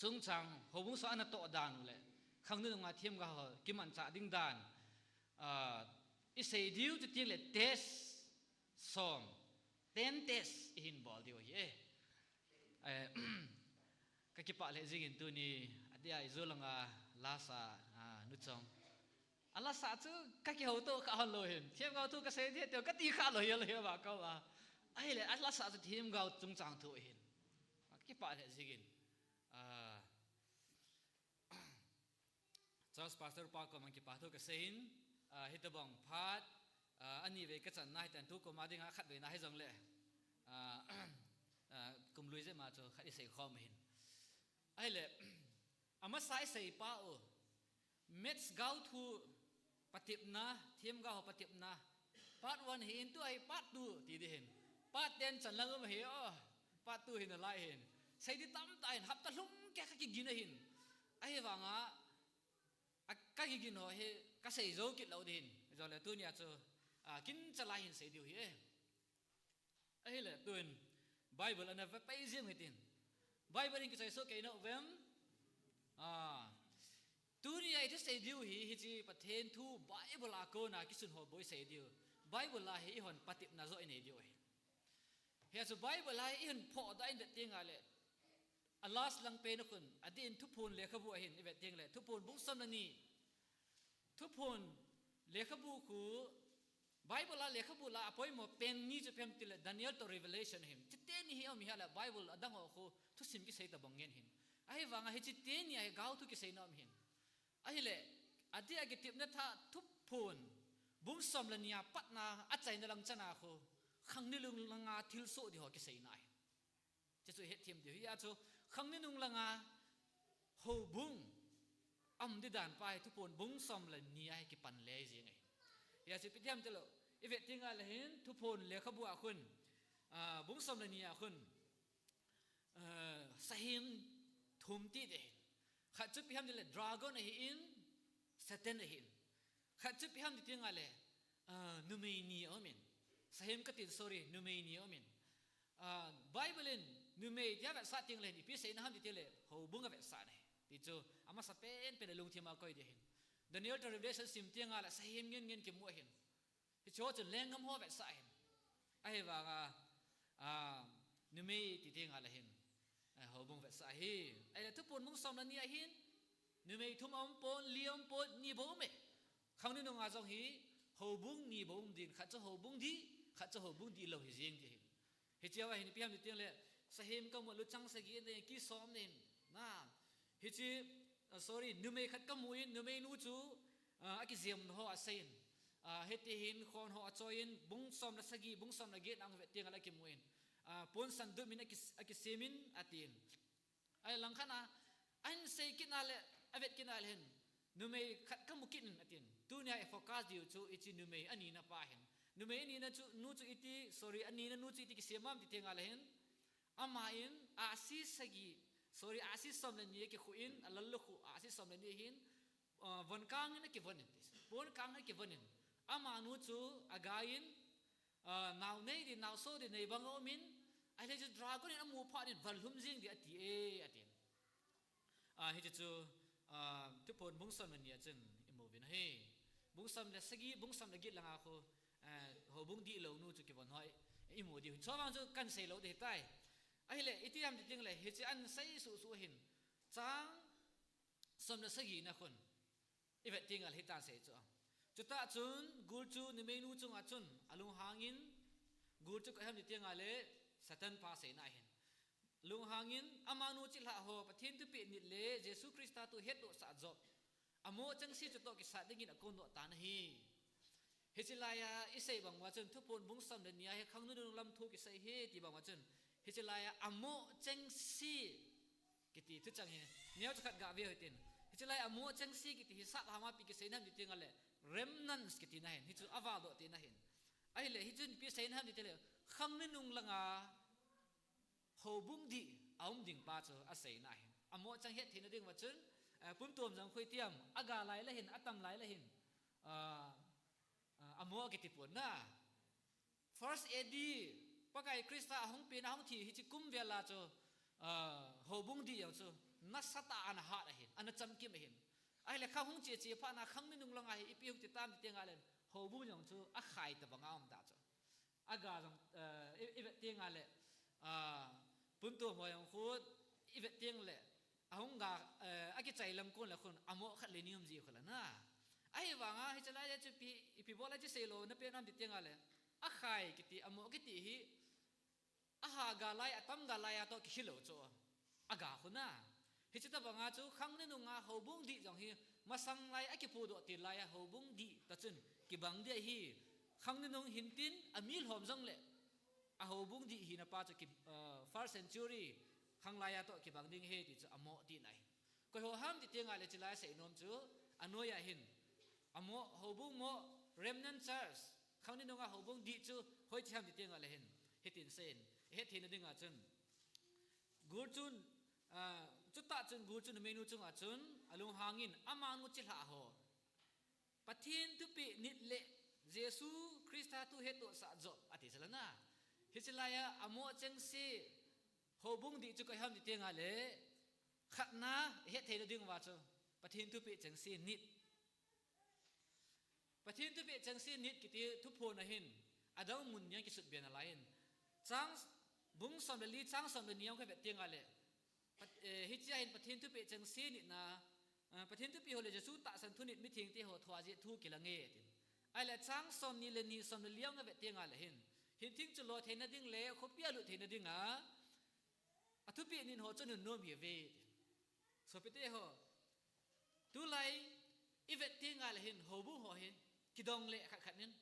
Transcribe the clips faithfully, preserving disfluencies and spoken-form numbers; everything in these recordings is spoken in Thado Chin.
chungchang, houbung sunga ana toh dan u le, khangnu nunga themgao ho kimanchah ding dan, ah, i sei diu chu teng le test som, ten test i hin bol diu hi e. Eh, ka kipah lheh jingin tuni, adia i jolanga lasa, ah, nu chong. A lasa chu ka kihouto kha hon lou hin. Themgao thu ka sei ding ti ka ti kha lou hi, lou hi va ka va. Ahile, a lasa chu themgao chungchang thu hin. Ka kipah lheh jingin. Ah, Charles Pastor pa koma kipa thu ka sei in, ah, hitobang phat, ah, ani vei ka channa hitan, tu koma dinga khat veina hijongle, ah, ah, kum lui jeh ma chu khat i sei khom hin. Ahile, amasa i sei pa u, Maths gao thu patepna, themgao ho patepna. Part one hi in, tua hi part two ti ding hin. Part ten chan lang um hi o. Part two hi nalai hin. Sei ding tamtah hin, hapta lhum kei ka kigin ahin. Ahivanga, a, ka kigin ho hi, ka sei jou kit lou ding hin. Jongle tunia chu, a, kin chalai hin sei diu hi e. Ahile, tun, Bible ana va pai jing hitin. Bible in kichai soh kei nau vem? Ah. Tunia i thusei diu hi, hiche Pathen thu Bible a kona kisun ho bou i sei diu. Bible a hi i hon patepna joh i nei diu ahi. Hia chu Bible a hi i hon phoh da in vet teng le. A last lang pen khun, adeh in Thuphon lekhabu ahin i vet teng le. Thuphon bung som le ni. Thuphon lekhabu khu, Bible a lekhabu la a poimo pen ni chu ipi ham tile Daniel to Revelation ahin. Hiche teni hi um hi le Bible adang ho khu thusim kisei tabang ngen ahin. Ahivanga hiche teni a hi gao thu kiseina um ahin. Ahile, adeh a kitepna tha Thuphon bung som le ni a patna a chaina lang chan a khu, khangni nung langa thilsoh ding ho kiseina ahin. Hiche chu i hetthem diu hi a chu, khangni nung langa houbung um ding dan pa hi Thuphon bung som le ni a hi kipan le jing ahi. Hia chu ipi ham tile, i vet teng le hin Thuphon lekhabu a khun, ah, bung som le ni a khun, ah, sahem thum ti ding ahi. Khat chu ipi ham tile dragon ahin, Satan ahin. Khat chu ipi ham ti teng le, ah, numei ni aum in. Sahem katin, sorry, numei ni aum in. Ah, Bible in numei tia avetsah teng le, ipi seina ham ti teng le, houbung avetsah ahi. Ti chu, amasa pen pen a lungthim a koi ding ahin. Daniel to Revelation sim teng le, sahem ngen ngen kimu ahin. Hiche ho chu lenggam ho avetsah ahin. Ahivanga, ah, numei ti teng le hin, eh, houbung avetsah ahi. Ahile Thuphon bung som le ni a hin, numei thum aum pon, li aum pon, ni bou um e. Khangni nunga jong hi, houbung ni bou um ding, khat chu houbung dih, khat chu houbung dihlou hi jing ding ahi. Hiche a hin ipi ham ti teng le, sahem kamu, luchang sagi nei, key som nei, na. Hiche, ah, sorry, numei khat kamu in, numeinu chu, ah, akijem ho asei in. Ah, hiti hin khon ho achoi in, bung som le sagi, bung som le get na vet teng le kimu in. Ah, pon san dum in aki, akisem in, atin. Ahile langkhat a, ahin sei kit na le, avet kit na le hin, numei khat kamu kit in atin. Tunia i focus diu chu hiche numei anina pa hin. Numei anina chu, nu chu iti, sorry, anina nu chu iti kisem ham ti teng le hin. Ama in, ahsi sagi, sorry, ahsi som le ni akikhu in, alallukhuh, ahsi som le ni hin, ah, von kang in akivon in, pon kang in akivon in. Amanu chu agai in, ah, nao nei ding, nao so ding nei bang aum in, ahile chu dragon in amu phat in van lhum jing ding ati e, atin. Ah, hiche chu, ah, Thuphon bung som le ni a chun imu uvin ahi. Bung som le sagi, bung som le get langa khu, ah, houbung dihlou nu chu kivon ho imu diu hin. Chuvang chu kahin sei lou ding ahitai. Ahile, iti ham ti teng le, hiche ahin sei suh suh hin. Chang som le sagi na khun. I vet teng le hitia asei chu. Chutah chun, gul chu numeinu chunga chun, alunghang in, gul chu koi ham ti teng le, Satan pa seina ahin. Lunghang in, amanu chilhah ho, Pathen thupeh nit le, Jesu Christa thu hetdoh sah joh. Amoh chengse chutoh kisat dingin akondoh tan ahi. Hiche laiya i sei bang uva chun, Thuphon bung som le ni a hi khangnu nung lam thu kisei ahi ti bang uva chun, hiche laiya amoh chengse kiti thuchang hi, neocha khat gah ve u hitin. Hiche laiya amoh chengse kiti hi sap hama ipi kiseina ham ti teng le, remnants kiti na ahin, hichu avaldoh tina ahin. Ahile, hichun ipi seina ham ti teng le, khangni nung langa houbung dih aum ding pa chu aseina ahin. Amoh chang hettheina ding uva chun, eh, pumtuam jong khu iti ham, aga lai le hin, atam lai le hin, ah, ah, amoh kiti pon na. First A D, Pakai Christa ahung pen, ahung thi hiche kum vel a chu, ah, houbung dih jong chu nasatah a ana hat ahin, ana chamkim ahin. Ahile kha hung che che phat na khang ni nung langa hi ipi hung ti tam ti teng a le, houbung jong chu akhai tabang a um ta chu. Aga jong, eh, i, i vet teng a le, ah, puntu mo jong khu, i vet teng le, ahung ga, eh, akichai lang kon le khun, amo khat le ni um ji khu la na. Ahivanga, hiche lai a chu ipi, ipi bol a chu sei lou, na pe nam ti teng a le, akhai kiti, amo kiti hi, aha ga lai, atam ga lai a toh kikhel lou chu. Aga khu na. Hiche tabang a chu khang ni nung a houbung dih jong hi, masang lai a kipudoh til lai a houbung dih ta chun kibang dih ahi. Khang ni nung hin tin, ami lhom jong le, a houbung dih hina pa chu ki, eh, first century khang lai a toh kibang ding ahi ti chu amo tina ahi. Koi ho ham ti teng a le hiche lai a sei nom chu, anoi a hin, amo, houbung mo, remnant church, khang ni nung a houbung dih chu hoiche ham ti teng a le hin, hitin seiyin, i het theina ding a chun, gul chun, ah, chutah chun gul chun numei nu chunga chun, alunghang in, amanu chilhah ho, Pathen thupeh nit le Jesu Christa thu hettohsah jop, ati chu la na. Hiche lai a, amo chengse, houbung dih chu koi ham ti teng a le, khatna, i het theina ding uva chu, Pathen thupeh chengse nit. Pathen thupeh chengse nit kiti thuphon a hin, adang mun nia kisut be nalai in. Chang, bung som le li, chang som le ni a ka vet teng a le, Pat-, eh, hiche a hin Pathen thupeh chengse nitna, ah, Pathen thupeh ho le Jesu tahsan thu nit mithengte ho thua jeh thu kilang e, tin. Ahile chang som ni le ni, som le li a ka vet teng a le hin, hinthing chu lo theina ding le khopi a lut theina ding a, athupeh nit ho chu nunnom hi ve, tin. Sopite ho, tulai i vet teng a le hin, houbung ho hin, kidong le khat khat in,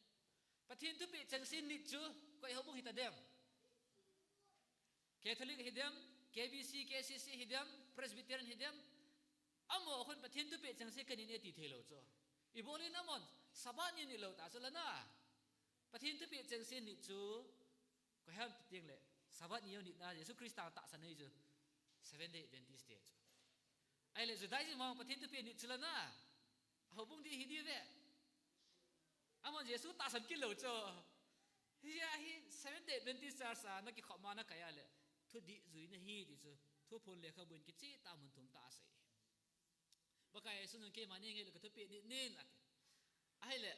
Pathen thupeh chengse nit chu koi houbung hita dem? Catholic hi dem, K B C, K C C hi dem, Presbyterian hi dem, amo khun Pathen thupeh chengse ka nit e ti thei lou chu. Ibol in amon, Sabbath ni nit lou ta chu la na. Pathen thupeh chengse nit chu koi ham ti teng le, Sabbath ni jong nitna, Jesu Christa tahsan ahi chu, Seventh Day Adventist te chu. Ahile Judaism a Pathen thupeh nit chu la na, houbung dih hi di ve. Amon Jesu tahsan kit lou chu. Hia hi Seventh Day Adventist Church a na kikhop ma na kai a le, thudih jui na hi ti chu, Thuphon lekhabu in kicheh tah a mun thum tah a asei. Pakai Jesu nung keima neingai le ka thupeh nit nin, ati. Ahile,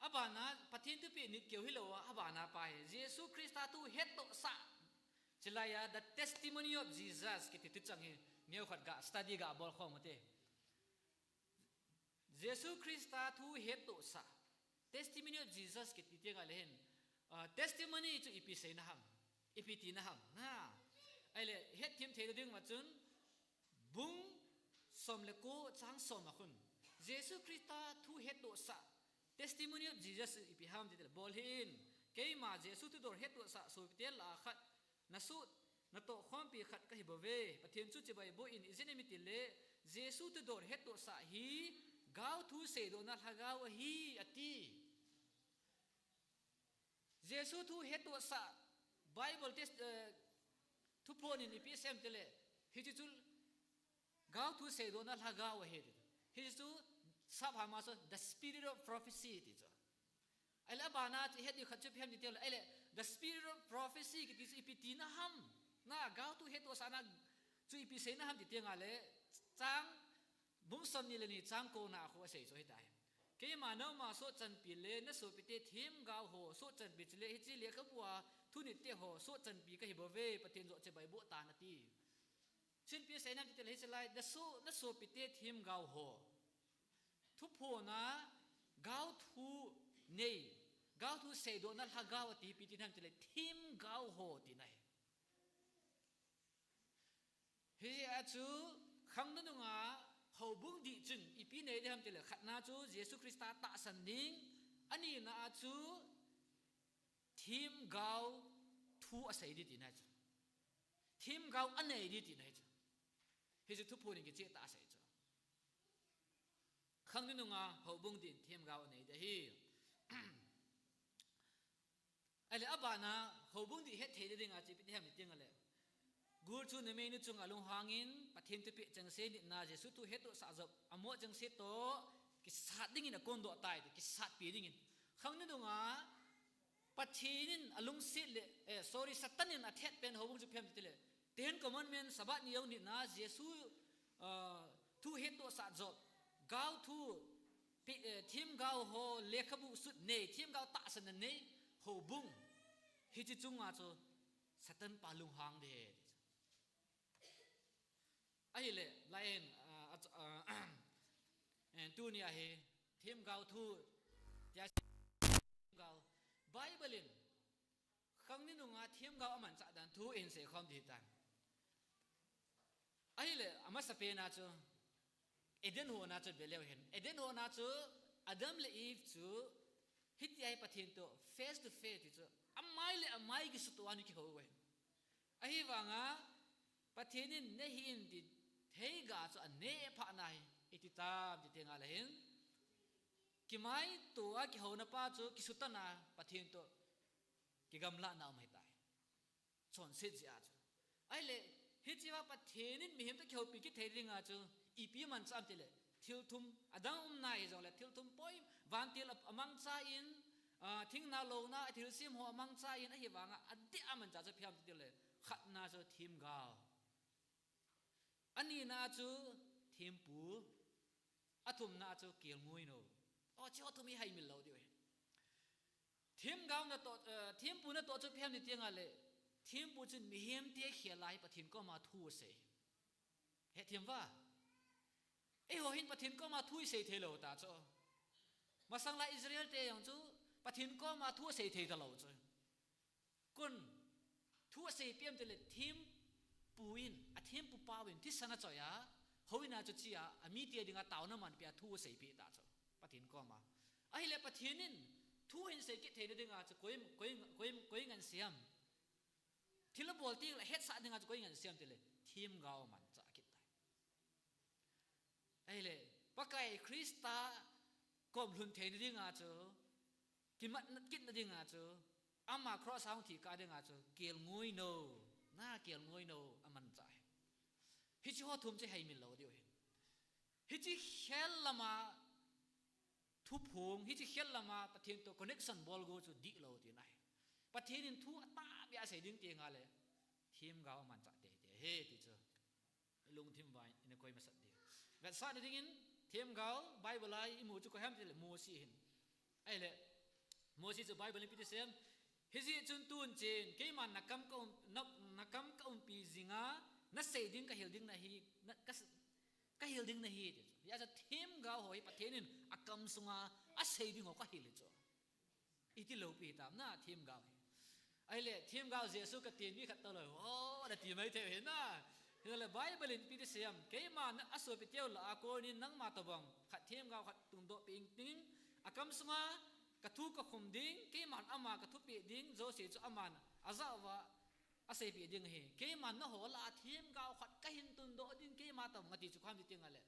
abana, Pathen thupeh nit keu hilou a, abana pa hi, Jesu Christa thu hettohsah. Chulai a, The Testimony of Jesus, kiti thuchang hi, neokhat ga, study ga bol khom u te. Jesu Christa thu hettohsah. Testimony of Jesus kiti teng a le hin, ah, testimony chu ipi seina ham, ipi tina ham. Na. Ahile, hetthem theina ding uva chun, bung som le ko chang som a khun, Jesu Christa thu hettohsah, Testimony of Jesus ipi ham ti le, bol hih in, keima Jesu thudol hettohsah sopite lah a khat, na suh, na tohkhompi khat ka hi bou ve. Pathen chu chibai boh in, ijeh inem itile, Jesu thudol hettohsah hi, gaothu seidohna lhagao ahi, ati. Jesu thu hettohsah, Bible test, eh, Thuphon in ipi asei em tile, hiche chu gaothu seidohna lhagao ahi ti. Hiche chu sap hama chu the spirit of prophecy ti chu. Ahile abana chu het diu khat chu ipi ham ti tile, ahile the spirit of prophecy kiti chu ipi tina ham. Na gaothu hettohsahna chu ipi seina ham ti teng a le, chang Bung som ni le ni chang ko na a khu asei chu hitai. Keima nangma sohchanpi le na sopite themgao ho sohchanpi chule hiche lekhabu a thunit te ho sohchanpi ka hi bou ve, Pathen joh chibai boh tan ati. Chun ipi asei nam ti le hiche lai, na so, na sopite themgao ho. Thuphon a gaothu nei, gaothu seidohna lhagao ati ipi tina ham ti le themgao ho tina ahi. Hia chu khang nunung a houbung dih chun ipi nei ding ham ti le, khatna chu Jesu Christa tahsan ding, anina a chu themgao thu asei ding tina chu. Themgao anei ding tina chu. Hichu Thuphon in kicheh tah a asei chu. Khang nunung a houbung dih in themgao anei ding ahi. Ahile abana houbung dih het thei ding a chu ipi ti ham ti teng a le, gul chu numei nu chunga lunghang in, Pathen thupeh chengse nitna Jesu thu hettohsah jop, amo chengse toh kisat dingin akondoh tai ti, kisatpi dingin. Khang nunung a Pathen in alungset le, eh, sorry, Satan in athet pen houbung chu ipi ham ti le, Ten Commandment, Sabbath ni jong nitna, Jesu, ah, thu hettohsah jop, gao thu, pi-, eh, themgao ho lekhabu sut nei, themgao tahsanna nei, houbung. Hiche chunga chu Satan pa lunghang ding ahi. Ahile, lai in, ah, ah, eh, tunia hi, themgao thu, tia themgao, Bible in, khang ni nunga themgao amanchah dan thu ihin seikhom ding tan. Ahile, amasapen a chu, Eden hon a chu veleu hen. Eden hon a chu, Adam le Eve chu, hitia hi Pathen toh face to face ti chu, amai le amai kisutoh a ana kihou uve. Ahivanga, Pathen in nei hih in ti theiga chu aneh phat nahi, iti tam ti tenga le hin. Kimaito a kihouna pa chu kisutahna Pathen toh kigamlahna um ahitai. Chonset jeh a chu. Ahile, hichea Pathen in mihem toh kihoupi kit thei dinga chu, ipi manchah ham tile, thil thum, adang umna hijongle, thil thum poi, vantil a, amangcha in, ah, thingna louna, thilsem ho amangcha in, ahivanga, adeh a manchah chu ipi ham tile, khatna chu themgao. Anina chu thempu, athumna chu kelngoi nou. O, hiche ho thum hi haimil lou diu ahi. Themgao natoh, eh, thempu natoh chu ipi ham ti tenga le, thempu chun mihem te khel a hi Pathen koma thu asei. Hethem uva. Eiho hin Pathen koma thu isei thei lou ta chu. Masang lai Israel te jong chu Pathen koma thu asei thei talou chu. Kon thu asei ipi ham tile thempu in, athempu pau in, thisan achoi a, houin a chu che a, amite dinga taona manpi a thu asei peh ta chu. Pathen koma. Ahile Pathen in thu ahin sei kit theina dinga chu koi, koi, koi, koi ngan sei ham. Thil abol tengle hetsah dinga chu koi ngan sei ham tile themgao amanchah kit tai. Ahile, Pakai Christa kom lhun theina dinga chu, kimat kitna dinga chu, ama cross a hung thi kah dinga chu, kelngoi nou, na kelngoi nou, amanchah ahi. Hiche ho thum chu haimil lou diu ahi. Hiche khel lama, thuphong, hiche khel lama, Pathen toh connection bol go chu dihlou tina ahi. Pathen in thu atahbeh a asei ding tenga le, themgao amanchah teitei ahi ti chu. Lungthim uva ina koi masat ding. Vetsahna dingin, themgao, Bible a imu chu koi ham tile Mosi ahin. Ahile, Mosi chu Bible in ipi ti asei em. Hijeh chun tun chen, keiman nakam ka um, na, nakam ka umpi jinga, nasei ding kahil ding nahi, na, ka, kahil ding nahi ti chu. Hijeh chun themgao ho hi Pathen in akam sunga asei ding ho kahil hi chu. Iti loupi hitam na themgao hi. Ahile, themgao Jesu kati mi khat talou. O, nati mai thei hi na. Hinale Bible in ipi ti asei em. Keiman asopi teu lah a konin nangma tobang khat themgao khat tundoh peh inting. Akam sunga kathu kakhum ding. Keiman ama kathupeh ding. Jouse chu aman ajah uva aseipeh ding ahi. Keiman naho lah a themgao khat kahin tundoh ding. Keima tobang ati chu koi ham ti tenga le,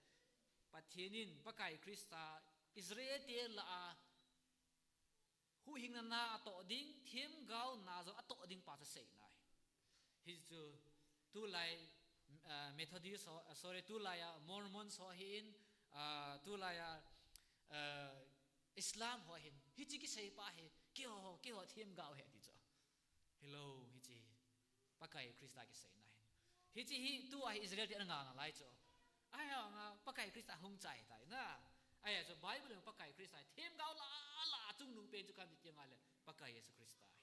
Pathen in Pakai Christa Israel te lah a huhhingna na atoh ding, themgao na jong atoh ding pa chu aseina ahi. Hichu tulai, ah, Methodist ho, ah, sorry, tulai a Mormons ho ahin, ah, tulai a, ah, Islam ho ahin. Hiche kisei pa hi, keiho, keiho themgao ahi ti chu. Hilou, hiche Pakai Christa kiseina ahi. Hiche hi tua hi Israel te ana ngah nalai chu. Ahivanga Pakai Christa hung chai tai na. Ahia chu Bible in Pakai Christa hi themgao lah a, lah a chungnung pen chu koi ham ti tenga le Pakai Jesu Christa ahi.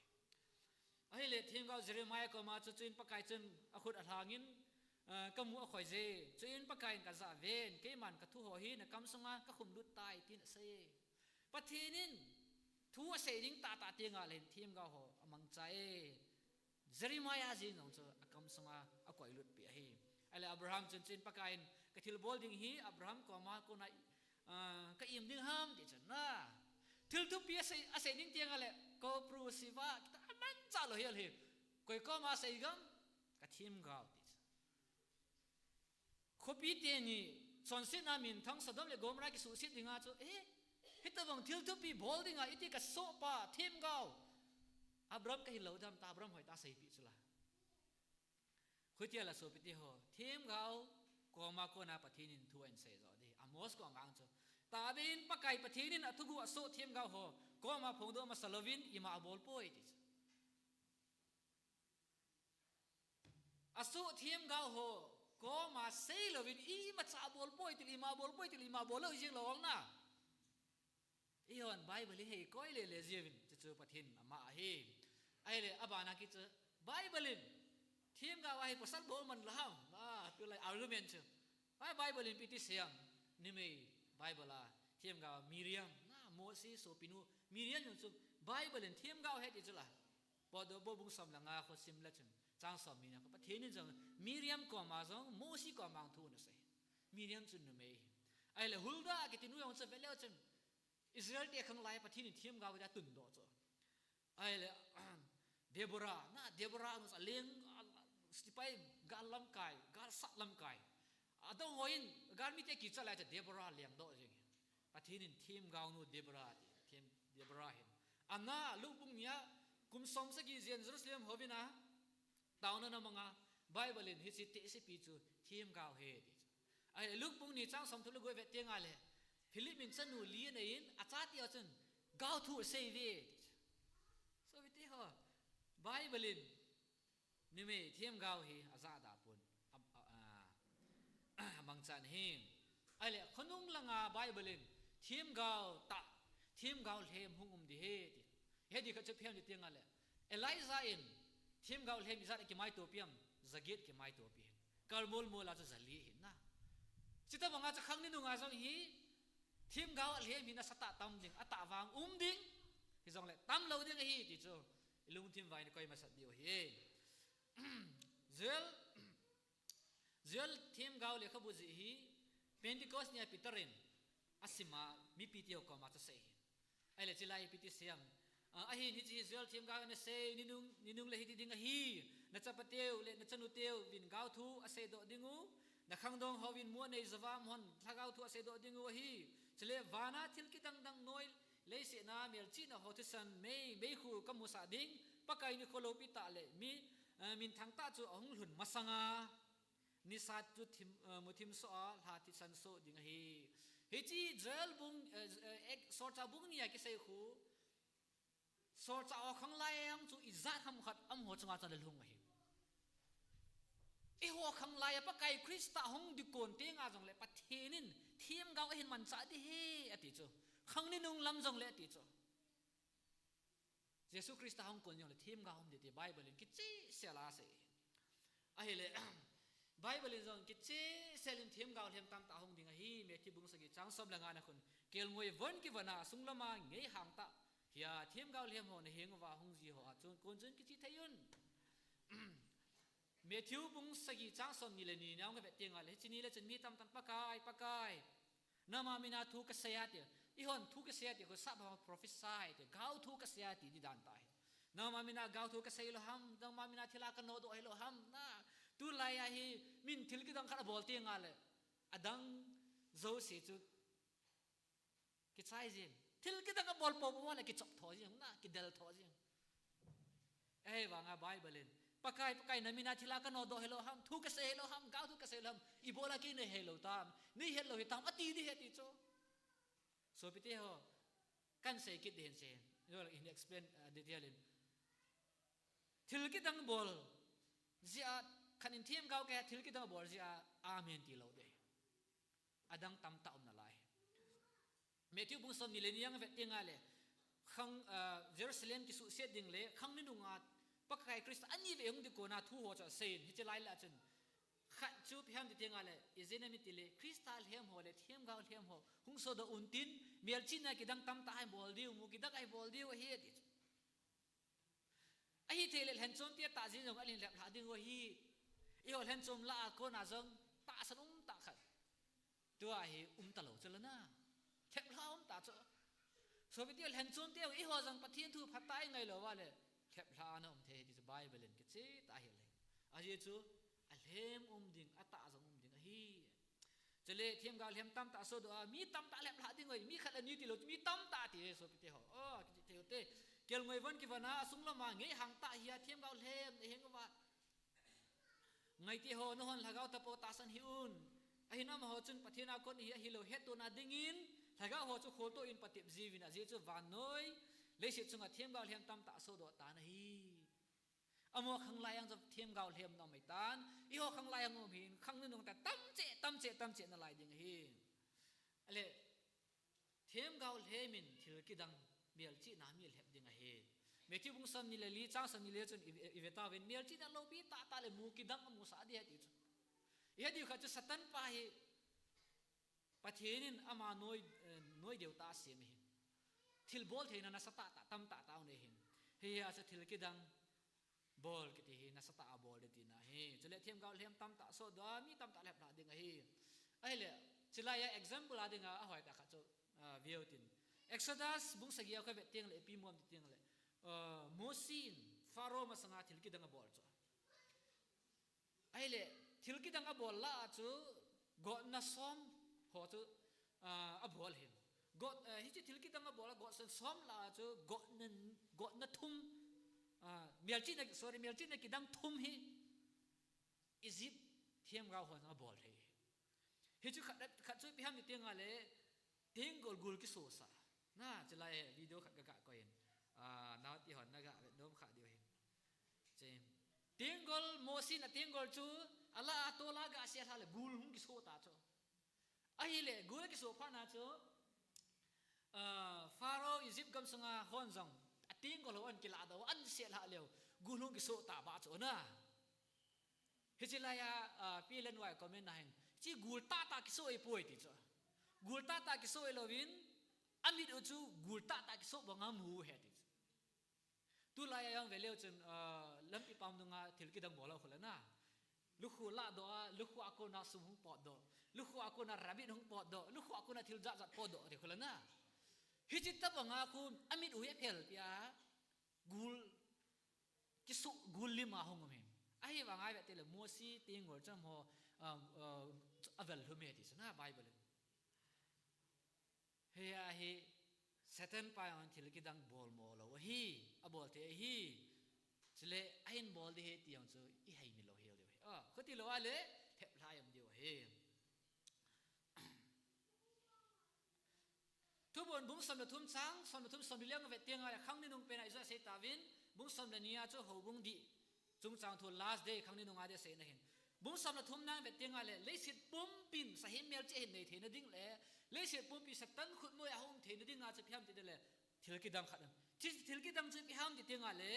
Ahile themgao Jeremiah koma chu chuin Pakai chun akhut alhangin, ah, kamu akhoi je. Chuin Pakai in kajah ven, keiman kathu ho hi nakam sunga kakhum lut tai tin asei. Pathen in thu asei ding tahtah tenga le hin themgao ho amangcha e. Jeremiah jeng jong chu akam sunga akoilut peh ahi. Ahile Abraham chun chuin Pakai in kathilbol ding hi Abraham koma kona, ah, ka im ding ham ti chun na. Thil thupi asei, asei ding tenga le Koupru Shiva, kita amanchah lou hi ahi. Koi koma asei ham, kathemgao ti chu. Khopi teni, chonsetna minthang Sodom le Gomorrah kisuhset dinga chu, eh, hitobang thil thupi bol dinga, iti kasohpa, themgao. Abraham kahil lou dam ta, Abraham hoitah a seipeh chu la. Hutia la sopite ho, themgao koma kona Pathen in thu ahin sei jo ding. Amos koma ang chu. Tahbeh in Pakai Pathen in athuguh asoh themgao ho koma phongdoh masa louvin ima abol poi ti chu. Asoh themgao ho koma seilouvin, imacha bol poi ti le ima bol poi ti le ima bol lou jing lou hung na. Eihon Bible hi hei koi le le jiuvin, chuchu Pathen ama ahi. Ahile abana kichu Bible in themgao a hi pasal bol man lou ham, a, tulai argument chu. Ai, Bible in ipi ti sei ham, numei Bible a themgao Miriam, na, Mosi sopinu Miriam jong chu Bible in themgao ahi ti chu la. Potdohbu bung som le nga kho sim le chun, chang som ni na kho, Pathen in jong Miriam koma jong, Mosi koma jong thu ana sei. Miriam chu numei. Ahile Hulda kiti nu jong chu ve leu chun, Israel te khanglai Pathen in themgao dia tundoh chu. Ahile, Deborah, na, Deborah nu chu aleng, a, a, sipai, gal lamkai, gal sat lamkai. Adang hon, galmite kicha lai chu Deborah lengdoh jing. Pathen in themgao nu Deborah ti, them, Deborah hin. Ana, Luke bung ni a, kum som sagi jen Jerusalem houbung a, taona ana mang a, Bible in hiche tehsepi chu themgao ahi ti chu. Ahile Luke bung ni chang som thum le gup vet teng le, Philip in chanu li anei in, achate ho chun, gao thu asei uve ti chu. Sopite ho, Bible in numei themgao hi ajah da pon. A, a, a, amangchan ahi. Ahile, khonung langa Bible in themgao tah, themgao lhem hung um ding ahi ti. Hiti khat chu ipi ham ti teng le, Elijah in themgao lhem ijat a kimaitopi ham, jaget kimaitopi. Karmel mol a chu jali ahi na. Chuti banga chu khang ni nunga jong hi themgao alhem hi nasatah tam ding, atah vang um ding. Hijongle tam lou ding ahi ti chu ilungthim uva ina koi masat diu ahi. Joel, Joel themgao lekhabu jih hi Pentecost ni a Peter in asim a, mipite ho koma chu asei ahi. Ahile chulai ipi ti sei ham. A, ahin hiche hi Joel themgao in asei, ninung, ninung le hiti ding ahi, nachapateu le nachanuteu vin gao thu aseidoh diu, nakhangdong houvin mu anei jouva amahon lhagao thu aseidoh diu ahi. Chule vana thil kidang dang noi, leiset a melchihna ho thisan mei, meikhu kamusah ding, Pakai nikho loupi tah le mi, eh, minthang tah chu ahung lhun masanga, nisat chu thim, eh, muthim soh a, lha thisan soh ding ahi. Hiche Joel bung, eh, eh, ek, Solchah bung ni a kisei khu, solchah ho khanglai a jong chu ijat ham khat amaho chunga chun alhung ahi. Eiho khanglai a Pakai Christa hung ding kon teng a jongle Pathen in themgao ahin manchah ding ahi ati chu. Khang ni nung lam jongle ati chu. Jesu Christa hung kon jongle themgao um ding ti Bible in kichehsel a asei. Ahile, Bible in jong kichehsel in themgao lhem tamtah hung ding ahi, Matthew bung sagi chang som le nga na khun. Kelngoi von kivon a, asung lama ngeihang tah hia themgao lhem ho naheng uva hung ji ho a chun kon chun kiche thei un. Matthew bung sagi chang som ni le ni na hung vet teng le, hiche ni le chun mi tamtah in Pakai, Pakai, nangma mina thu kasei a ti. Eihon thu kasei a ti, khu sap ho prophesy ti, gao thu kasei a ti, ti dan tah ahi. Nangma mina gao thu kasei lou ham, nangma mina thil a kanodoh hilou ham, na, tulai a hi, min thil kidang khat abol teng le, adang jouse chu kichai jing. Thil kidang abol poupou le kichop tho jing, na, kidel tho jing. Ahivanga Bible in, Pakai, Pakai, na mina thil a kanodoh hilou ham, thu kasei hilou ham, gao thu kasei lou ham, ibola kei neihet lou tam, neihet lou hitam, ati ding ahi ti chu. Sopite ho, kahin sei kit ding ahin sei. Ibola in explain, uh, detail in. Thil kidang bol jeh a, khat in themgao kahi a, thil kidang bol jeh a, amen ti lou ding. Adang tamtah um nalai. Matthew bung som ni le ni a vet teng le, khang, ah, Jerusalem kisuhset ding le, khang ni nunga Pakai Christa ani vei hung ding kona thu ho chu asei in, hiche lai lah chun. Khat chu ipi ham ti teng le, ijeh inem itile, Christa lhem ho le, themgao lhem ho, hung sodoh un tin, melchihna kidang tamtah ahin bol diu, mu kidang ahin bol diu ahi ati chu. Ahithei le lhenchom te tah jin jong alhin lheplhah diu ahi. Eiho lhenchom lah a kona jong tahsan um tah khat. Tua hi um talou chu la na. Lheplhah um tah chu. Sopite ho lhenchom te eiho jong Pathen thu phatah a ingai lou uva le. Lheplhah ana um thei ti chu Bible in kicheh tah ahi le. Ajeh chu alhem um ding, atah jong um ding ahi. Chule themgao lhem tamtah sodoh a, mi tamtah lheplhah diu ahi, mi khat le ni tilou, mi tamtah ti e sopite ho. Oh, kicheh thei u te. Kelngoi von kivon a, asung lama ngeihang tah hia themgao lhem naheng uva. Ngaite ho, nahon lhagao tapou tahsan hih un. Ahin amaho chun Pathen a kon ihi ahilou hettohna dingin, lhagao ho chu kholtoh in patep jiuvin ajeh chu vannoi, leiset chunga themgao lhem tamtah sodoh tan ahi. Amaho khanglai a jong themgao lhem nom ahitan, eiho khanglai a um hin, khang nunung ta tamche, tamche, tamche nalai ding ahi. Ale, themgao lhem in thil kidang, melchihna mi lhep ding ahi. Matthew bung somni le li, chang somni le li chun i, i ve tauvin, melchihna loupi tahtah le mu kidang amusah ding ahi ti chu. Ihe diu khat chu Satan pa hi, Pathen in ama noi, eh, noi deu tah a asem ahi. Thil bol theina nasatah tah, tamtah tah aum ahi. Hiche a chu thil kidang bol kiti hi nasatah a bol ding tina ahi. Chule themgao lhem tamtah sodoh a, mi tamtah lhep lha ding ahi. Ahile, chulai a example a dinga, ahoi tah khat chu, ah, veu tin. Exodus bung sagi a koi vet teng le, ipi mu ham ti teng le, ah, Mosi in Pharaoh masanga thil kidang abol chu. Ahile, thil kidang abol lah a chu, gotna som ho chu, ah, abol ahin. Got, eh, hiche thil kidang abol a, gotna som lah a chu, gotna, gotna thum, ah, melchihna, sorry, melchihna kidang thum hi Egypt themgao hon abol thei. Hichu khat, khat chu ipi ham ti teng le, tenggol gul kisosah. Na, chulai video khat ka, ka koi in. Ah, nao ti hon na ga vet nom kha diu ahi. Che. Tenggol, Mosi in atenggol chu, alah a tol a aga sel lhah le gul hung kisoh ta chu. Ahile, gul akisoh phat na chu, ah, Pharaoh Egypt gamsunga hon jong, atenggol ho ahin kilah doh, ahin sel lhah leu, gul hung kisoh ta ba chu na. Hiche lai a, ah, Pi Lenwai comment na hin, hiche gul tahtah kisoh ahipoi ti chu. Gul tahtah kisoh ahilouvin, amit u chu gul tahtah kisoh banga amu ahi ti chu. Tulai a jong ve leu chun, ah, lampi pam dunga thil kidang bol a khu le na. Lukhu lah doh a, lukhu a kona sum hung potdoh. Lukhu a kona rabbit hung potdoh. Lukhu a kona thil jat jat potdoh ti khu le na. Hiche tobanga khu amit u hi aphel pi a. Gul kisoh, gul lim a hung um ahi. Ahivanga ivet teng le Mosi tenggol cham ho, ah, ah, avel lhum e ti chu na Bible in. Hiche a hi Satan pa jong thil kidang bol mo lou ahi, abol thei ahi. Chule ahin bol ding ahi ti jong chu ihei mi lou hel diu ahi. Ah, khuti lou a le, lhep lha jom diu ahi. Thuphon bung som le thum chang som le thum, som le li a vet teng le, khang ni nung pen a Isaiah sei tauvin, bung som le ni a chu houbung dih chungchang thu, last day, khang ni nung a ding aseina ahin. Bung som le thum na vet teng le, leiset pumpin sahem melchih ahin nei theina ding le, leiset pumpi Satan khutnoi a hung um theina dinga chu ipi ham ti teng le, thil kidang khat ahi. Thil, thil kidang chu ipi ham ti teng le,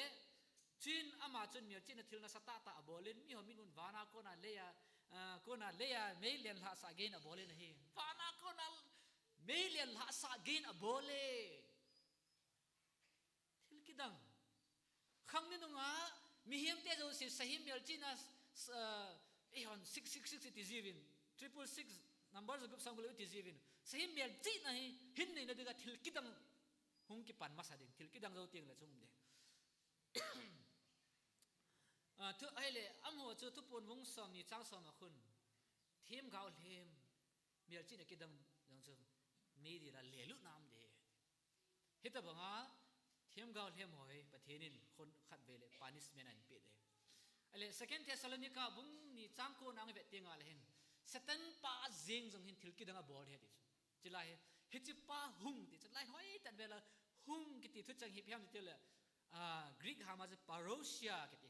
chuin ama chun melchihna thil nasatah tah abol in, miho mitmun vana kona leiya, ah, kona leiya meilen lhahsah gei in abol in ahi. Vana kona meilen lhahsah gei in abol e. Thil kidang. Khang ni nunga mihem te jouse sahem melchihna, s-, ah, eihon six six six iti jiuvin, triple six number jo group sang gulou iti jiuvin, sahem melchihna hi hin neina dinga thil kidang hung kipan masa ding, thil kidang jou teng le chu um ding. Ah, thu, ahile, amaho chu Thuphon bung som ni chang som a khun, themgao lhem, melchihna kidang jong chu meidil a lelut na um ding. Hitobanga themgao lhem ho hi Pathen in khun khatvei le punishment ahin pe ding. Ahile, Second Thessalonica bung ni chang ko na vet teng le hin, Satan pa jeng jong hin thil kidang abol ahi ti chu. Chulai hi, hiche pa hung ti chu, lai hoi tah vela hung kiti thucheng hi ipi ham ti teng le, ah, Greek hama chu parousia kiti.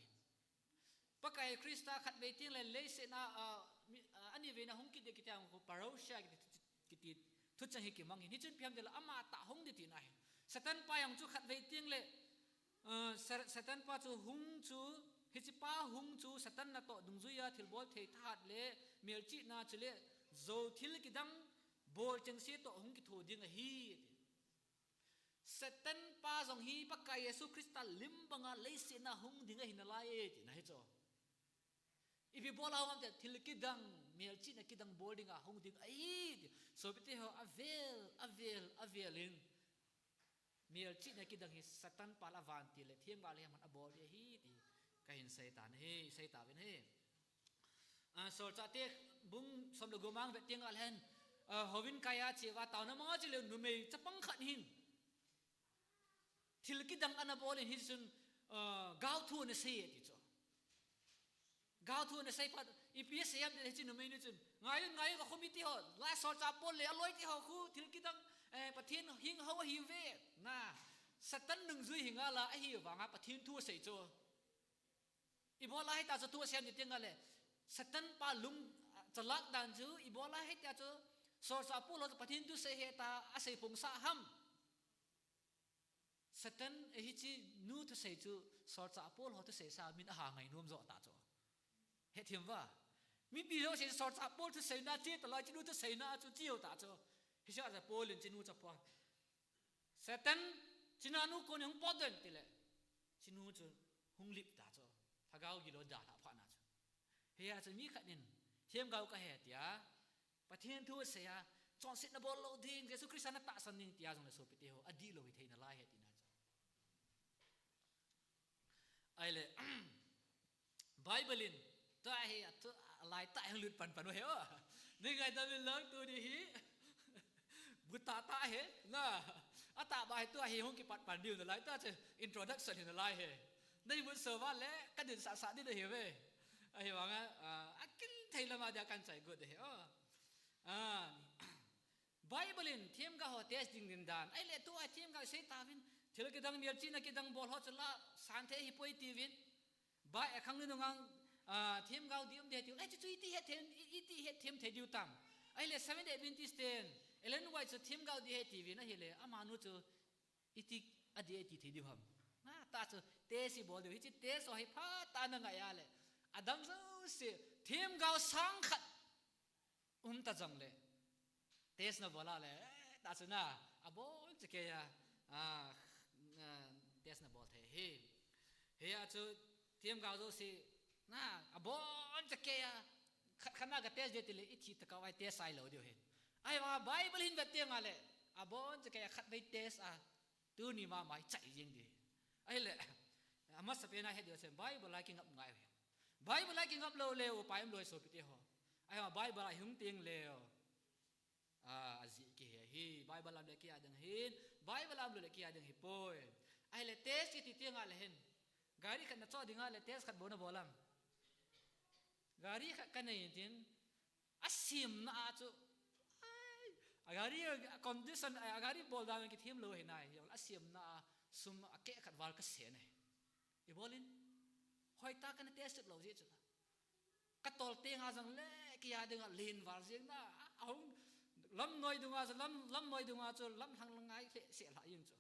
Pakai Christa khatvei teng le leiset a, ah, mi, ah, anivei na hung kit ding kiti a hung khu parousia kiti, kiti thucheng hi kimang ahin. Hichun ipi ham ti teng le ama tah hung ding tina ahi. Satan pa jong chu khatvei teng le, ah, Sa-, Satan pa chu hung chu, hiche pa hung chu Satan natoh dungjuiya thilbol thei thahat le melchihna chule jou thil kidang bol chengse toh hung kitho ding ahi, ati. Satan pa jong hi Pakai Jesu Christa lim banga leiset a hung ding ahi nalai e, tina ahi chu. Ipi bol a hung ham ti, thil kidang, melchihna kidang bol dinga hung ding ahi, ti. Sopite ho, avel, avel, avel in. Melchihna kidang hi Satan pa la vantil le themgao lhem hon abol ding ahi ti kahin sei tan ahi, sei tauvin ahi. Ah, Solchahte bung som le gup a vet teng le hin, ah, houin kai a che uva taona manga che leu numei chapang khat hin thil kidang ana bol in hichun, ah, gaothu ana sei e ti chu. Gaothu ana sei phat, ipi asei ham ti le hiche numei nu chun, "Ngai un, ngai un, ka khomi te ho, lai solchah Paul le aloi te ho khu thil kidang, eh, Pathen hing hou ahiuve. Na, Satan nungjui hi ngal a, ahivanga Pathen thu asei chu." Ibola hita chu thu asei ham ti teng le, Satan pa lung, ah, chalak dan chu, ibola hita chu, Solchah Paul ho chu Pathen thusei hita, asei phongsa ham. Satan, eh, hiche nu thusei chu, Solchah Paul ho thusei sa min aha ngai nom jo ta chu. Hethem uva. Mipi jouse Solchah Paul thusei na che talou, hiche nu thusei na chu che u ta chu. Hiche a chu Paul in hiche nu chu apha. Satan, hiche nanu kon hung potdoh in tile, hiche nu chu hung lip ta chu. Lhagao gilou dalha phat na chu. Hia chu mi khat in, themgao kahi tia, Pathen thu asei a, chonsetna bol lou ding, Jesu Christa na tahsan ding tia jongle sopite ho, adih lou hi thei nalai ahi tina chu. Ahile, Bible in, tua hi, atu, alai tah hung lut pan pan u hi o. Nei ngaidam in lang tuni hi. Bu tah tah hi, na. Atah ba hi tua hi hung kipat pan diu nalai tah chu introduction hi nalai hi. Nei mun so ba le, ka din sah sah ding ahi ve. Ahivanga, ah, akin thei lama dia kan chai got hi o. Ah, Bible in themgao ho test ding din dan. Ahile tua themgao sei tauvin. Thil kidang, melchihna kidang bol ho chu la san thei hi poi tiuvin. Bai akhang ni nungang, ah, themgao dih um ding tiu. Ai chu chu iti hethem, i-, iti hethem thei diu tam. Ahile Seventh Day Adventist ten, Ellen White chu themgao dih ahi tiuvin ahile, amanu chu iti adih ahi ti thei diu ham. Na, ta chu test ibol diu. Hiche test ho hi phatah a na ngai a le, adang jouse, themgao sang khat um ta jongle, test na bol a le, eh, ta chu na, abon chakei a, ah, ah, test na bol thei hi. Hia chu themgao jouse, na, abon chakei a, khat khat na ka test ding tile, ithi tokah uva test sai lou diu hi. Ahivanga Bible hin vet teng a le, abon chakei a khatvei test a, tuni mama hi chai jeng ding. Ahile, amasapen a het diu chu Bible a kingap ngai u hi. Bible a kingap lou le upai um lou hi sopite ho. Ahivanga Bible a hung teng le, ah, ajeh kihe hi. Bible a um le kei a ding ahin, Bible a um lou le kei a ding ahi poi. Ahile test kiti teng a le hin, gari khat na choh ding a le test khat bou na bol am? Gari khat ka nei in tin, asemna a chu, ai, a gari, a condition, a gari bol dan kithem lou hi nai, asemna a sum akeh khat val ka sen ahi. Ibol in, hoitah kana test lou jeh chu la. Ka tol teng a jongle, kei a ding a len val jeng na, ahung, lamnoi dung a chu, lam, lamnoi dung a chu, lamlhang lang ngai le, se lha jeng chu.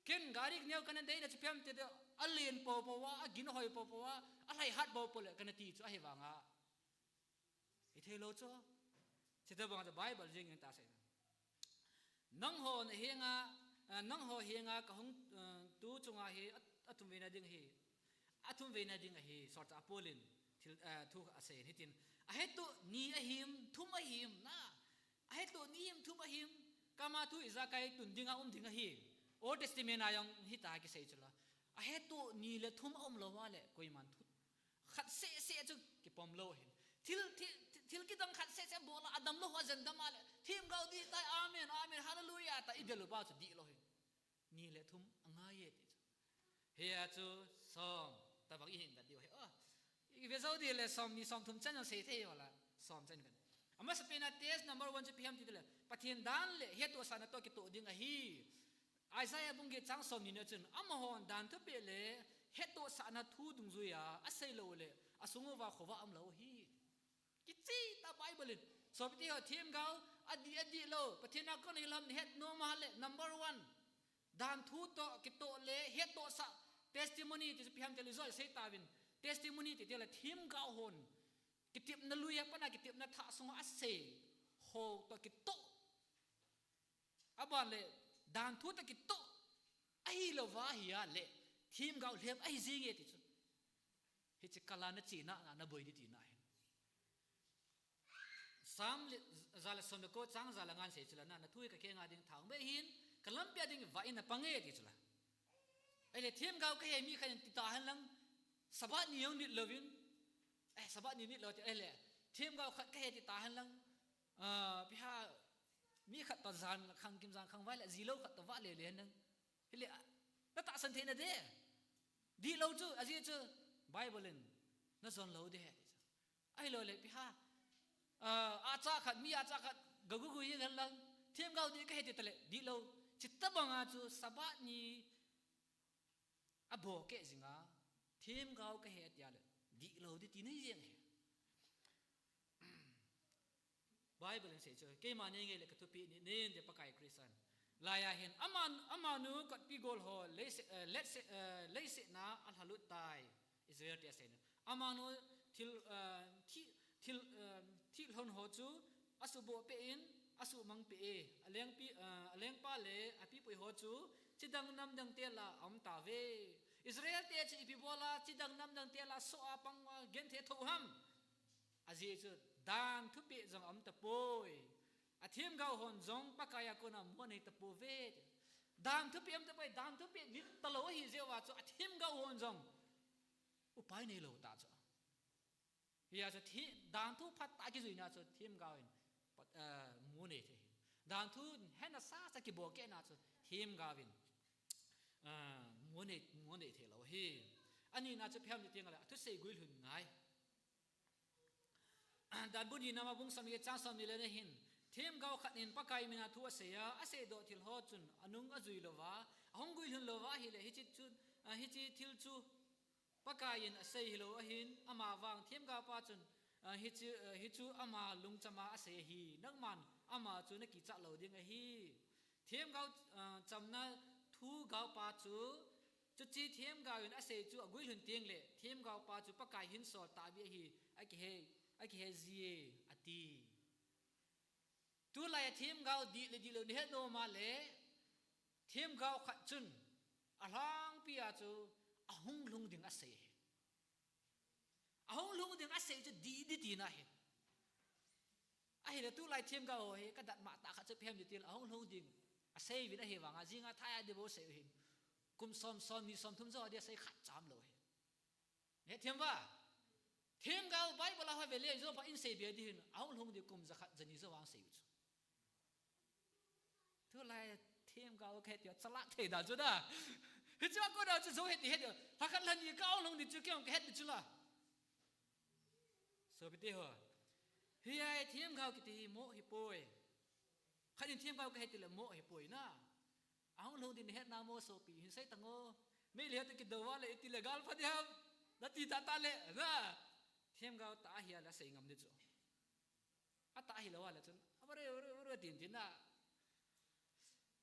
Ken gari neo kana dei na chu ipi ham ti le, alen popo a, agin hoi popo a, alhaihat popo le kana ti chu ahivanga. Ithei lou chu. Chutobang chu Bible jeng in ta sei. Nangho na henga, ah, nangho henga kahung, ah, tu chunga hi at-, athumvei na ding hi. Athumvei na ding ahi, Solchah Paul in thil, ah, thu asei in hitin. Ahettoh ni ahim, thum ahim, na. Ahettoh ni him, thum ahim, kama thu ijakai tun dinga um ding ahi. Old Testament a jong hitia kisei chu la. Ahettoh ni le thum aum lou a le, koiman thu khat seh seh chu kipom lou ahin. Thil, thil, thil kidang khat seh seh bol a, adam lou ho ajen dam a le, themgao dih tai, amen, amen, hallelujah, tia idel u pa chu dih lou ahin. Ni le thum angai e ti chu. Hia chu som, tabang ihin vet diu ahi. Oh, ive jou ding le som ni som thum chan jong sei thei ho la, som chan vet. Amasapen a test number one chu ipi ham ti le, Pathen dan le hettohsahna toh kitoh ding ahi. Isaiah bung get chang som ni na chun, amahon dan thupeh le hettohsahna thu dungjuia asei lou le, asung uva khovah aum lou ahi. Kicheh tah Bible in. Sopite ho, themgao adih, adih lou, Pathen a kon hilou ham nahet nom a le, number one, dan thu toh kitoh le hettohsah, testimony ti chu ipi ham ti le, ijou sei tauvin. Testimony ti ti le themgao hon kitepna lui a pat a kitepna thah sunga asei ho toh kitoh. Aban le, dan thu toh kitoh ahi louva ahile, themgao lhem ahi jing e ti chu. Hiche kal a nache na, na, naboi ding tina ahi. Sam le, ja le som le ko chang ja le nga in sei chu la, na, na thu hi ka kenga ding thang be hin, ka lampi a ding vah in napang e ti chu la. Ahile themgao kahi mi khat in ti tahen lang, Sabbath ni jong nit louvin, eh, Sabbath ni nit lou ti, ahile themgao khat kahi ti tahen lang, ah, ipi ham, mi khat toh jan khang kim jan khang vai le, jilou khat toh vah le le hen lang. Hile, ah, na tahsan thei na de. Dih lou chu, ajeh chu, Bible in, na jon lou de. Ahilou le, ipi ham, ah, acha khat, mi acha khat, ga gu gu jeng hen lang, themgao dih kahi ti ta le, dih lou. Chutobang a chu, Sabbath ni, abol keh jing a, Themgao kahe tia le, dihlou ding ti nei jeng ahi. Bible in asei chu, keima nei ngei le ka thupi ni, nei in de Pakai Christian. Laiya hin, aman, amanu kotpi gol ho, leise, eh, letse, eh, leiset na a lhalut tai. Israel te asei na. Amanu thil, eh, thi, thil, eh, thilhon ho chu, asuboh peh in, asumang peh e. Alengpi, eh, alengpa le, apipui ho chu, chidang namdang te la, aum tauve. Israel te chu ipi bola, chidang namdang te la, soh a pang a, genthei tho ham. Ajeh chu dan thupeh jong aum tapoi. Athemgao hon jong Pakai a kona mu anei tapouve. Dan thupeh aum tapoi, dan thupeh nit talou ahi jeh uva chu athemgao hon jong upai neilou ta chu. Hia chu thi, dan thu phatah a kijuina chu themgao in, eh, mu anei thei. Dan thu hena sasa kibol kehna chu themgao in, eh, mu anei, mu anei theilou ahi. Anina chu ipi ham ti teng le, athusei guilhun ngai. Dan bung nina ma bung som le get chang som ni le na hin, themgao khat in Pakai mina thu asei a, aseidoh thil ho chun anung ajui louva, ahung guilhun louva ahile, hiche chu, ah, hiche thil chu Pakai in asei hilou ahin, ama vang themgao pa chun, ah, hiche, ah, hichu ama lungchama asei ahi, nangman ama chu nakichat lou ding ahi. Themgao, ah, chamna thu gaopa chu, chuche themgao in asei chu aguilhun teng le, themgao pa chu Pakai hinsol tahbeh ahi, akihe, akihe jie, ati. Tulai a themgao dih le dihlou nahet nom a le, themgao khat chun, alhangpi a chu, ahung lhung ding asei ahi. Ahung lhung ding asei chu dih ding tina ahi. Ahile tulai themgao ho hi, kadat mah tah khat chu ipi ham ti le, ahung lhung ding asei uvin ahi vanga, jinga thai a ding bou sei u hin. Kum som, som ni, som thum jou a ding asei khat cha umlou ahi. Hethem uva. Themgao Bible a ho vele, jou phat in sei be ding hin, ahung lhung ding kum jakhat, jani jou vang sei u chu. Tulai themgao kahe tia, chalak thei dan chu na. Hichu a kona chu jou het ti het. Lhakhat lhani ka ahung lhung ding chu kei jong kahet ding chu la. Sopite ho. Hiya themgao kiti hi mo ahipoi. Khat in themgao kahe ti le mo ahipoi na. Ahung lhung ding nahet na mo sopi, hin sei tan o. Meitei te kidou uva le iti le gal pha ding ham. Nati tata le, na. Themgao tah ahile sei ngam ding chu. Atah hilou a le chun, abare, abare, abare, tin, tin na.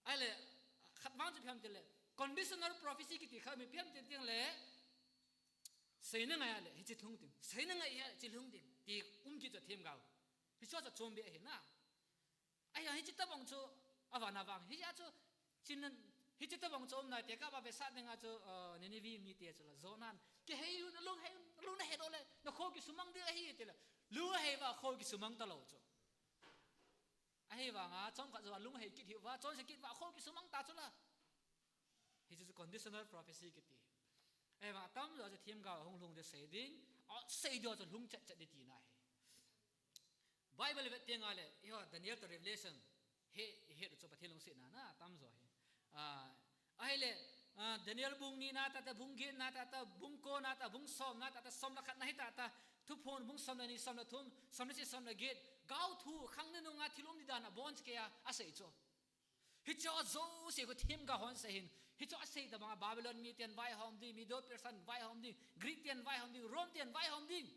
Ahile, khat vang chu ipi ham ti le, conditional prophecy kiti kha mi ipi ham ti teng le, seina ngai a le, hiche lhung ding, seina ngai a le, hiche lhung ding, ti um kit chu themgao. Hichu chu chom be ahi na. Ahi, hiche tabang chu, avan a vang. Hiche chu, chin, hiche tabang chu um nai te ka ba ve sa ding a chu, uh, Nineveh mite chu la, Jonah. Kihei u, nalung hei u, nalung nahei lou le, nakho kisumang ding ahi ti le. Lung ahei uva, kho kisumang talou chu. Ahivanga, chomkhat jou a lung ahei kit hih uva, chonse kit uva, kho kisumang ta chu la. Hichu chu conditional prophecy kiti. Ahivang, atamjo chu themgao ahung lhung ding sei ding, asei ding chu lhung chet chet ding tina ahi. Bible vet teng a le, eiho Daniel toh Revelation, he, he chu Pathen lungsetna na, atamjo hi. Ah, ahile, ah, Daniel bung ni na tah tah, bung get na tah tah, bung ko na tah, bung som na tah tah, som le khat na hi tah tah, Thuphon bung som le ni, som le thum, som le sagi, som le get, gaothu, khang nunung a thil um ding dan abon cheh keiya asei chu. Hiche jouse khu themgao hon sei hin. Hiche asei tabang a Babylon miten vaihom ding, Medo Persian vaihom ding, Greek ten vaihom ding, Rome ten vaihom ding.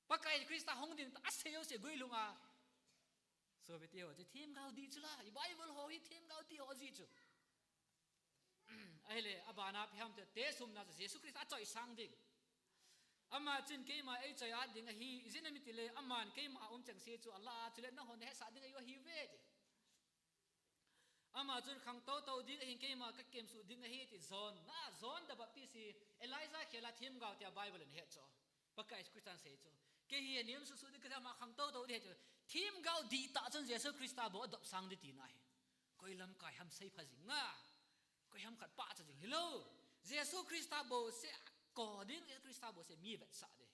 Pakai Christa hung ding, asei jouse guilhung a. Sopite ho, hiche themgao dih chu la, i Bible ho hi themgao dih ho jeh chu. Ahile, abana ipi ham ti le, te sumna chu Jesu Christa achoisang ding. Ama chun keima eichoi-at ding ahi, ijeh inem itile, aman keima um chengse chu alah a, chule nahon nahetsah ding ahi uve ti. Ama chun khangtou tou ding ahin keima kakemsuh ding ahi ti John. Na, John the Baptist hi Elijah khel a themgao tia Bible in ahet chu. Pakai Christa in asei chu. Kei hi anem suhsuh ding kahi, ama khangtou tou ding ahi chu. Themgao dihtah chun Jesu Christa bou adopsang ding tina ahi. Koi lamkai ham seipha jing a. Koi ham khat pachat jing hilou. Jesu Christa bou seh a ko ding, Jesu Christa bou seh mi vetsah ding.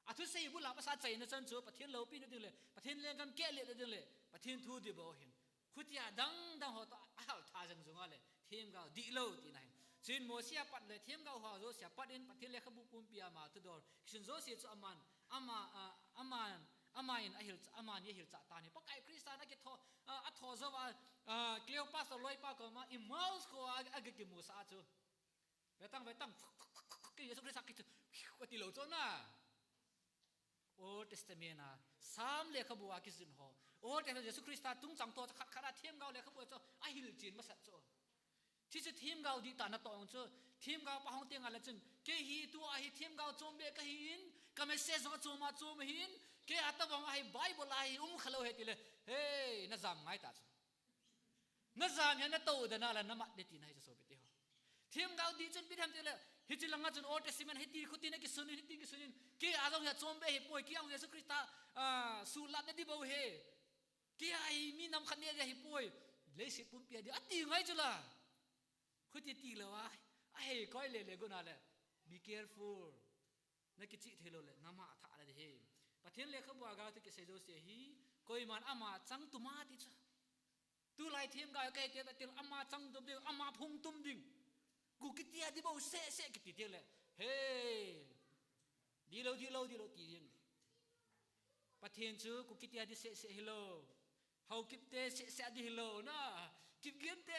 Athusei bulap a sa achaina chan chu, Pathen loupina ding le, Pathen lenggam kehletna ding le, Pathen thu dih bou ahin. Khutia dang dang ho toh ahal tha jeng jong a le, themgao dihlou tina ahin. Chuin Mosi a pat le, themgao ho jouse a pat in, Pathen lekhabu pumpi a ama thudol kisun jouse chu aman, ama, a, aman, aman ahil, aman ahilchah tan ahi. Pakai Christa in akitho, a, atho jou a, a, Cleopas loipa koma, Emmaus kho a, aga kimusah a chu. Vetang, vetang. Kei Jesu Christa kiti, kati lou chu na. Old Testament a, Sam lekhabu a kijih ho. Old Testament Jesu Christa tungchang toh chu khat khat a themgao lekhabu chu ahilchen masat chu. Hiche themgao dihtah natoh chu, themgao pa hung teng a le chun, kei hi tua hi themgao chom beh kahin, ka message jong achom a chom ahin, kei a tobang a hi Bible a hi um khalou ahi tile, hey, najam ngai ta chu. Najam hi natoh dan a la namat ding tina hi chu sopite ho. Themgao dih chun ipi ham tile, hiche langa chun Old Testament hiti khuti na kisun in, hiti kisun in, kei a jong hi achom beh ahipoi, kei a jong Jesu Christa, ah, suhlat na ding bou ahi. Kei a hi mi nam khat neh ding ahipoi. Leiset pumpi a ding ati ngai chu la. Khuti tilou a, ahei koi le le gon a le. Be careful. Na kichih thei lou le, nama tha le ding ahi. Pathen lekhabu a gao thu kisei jouse hi, koiman ama chang tum a ti chu. Tulai themgao kei te ta til ama chang tum ding, ama phung tum ding. Kuki tia ding bou seh seh kiti teng le. Hey. Dih lou, dih lou, dih lou ti ding. Pathen chu Kuki tia ding seh seh hilou. Haokip te seh seh ding hilou na. Kipgen te,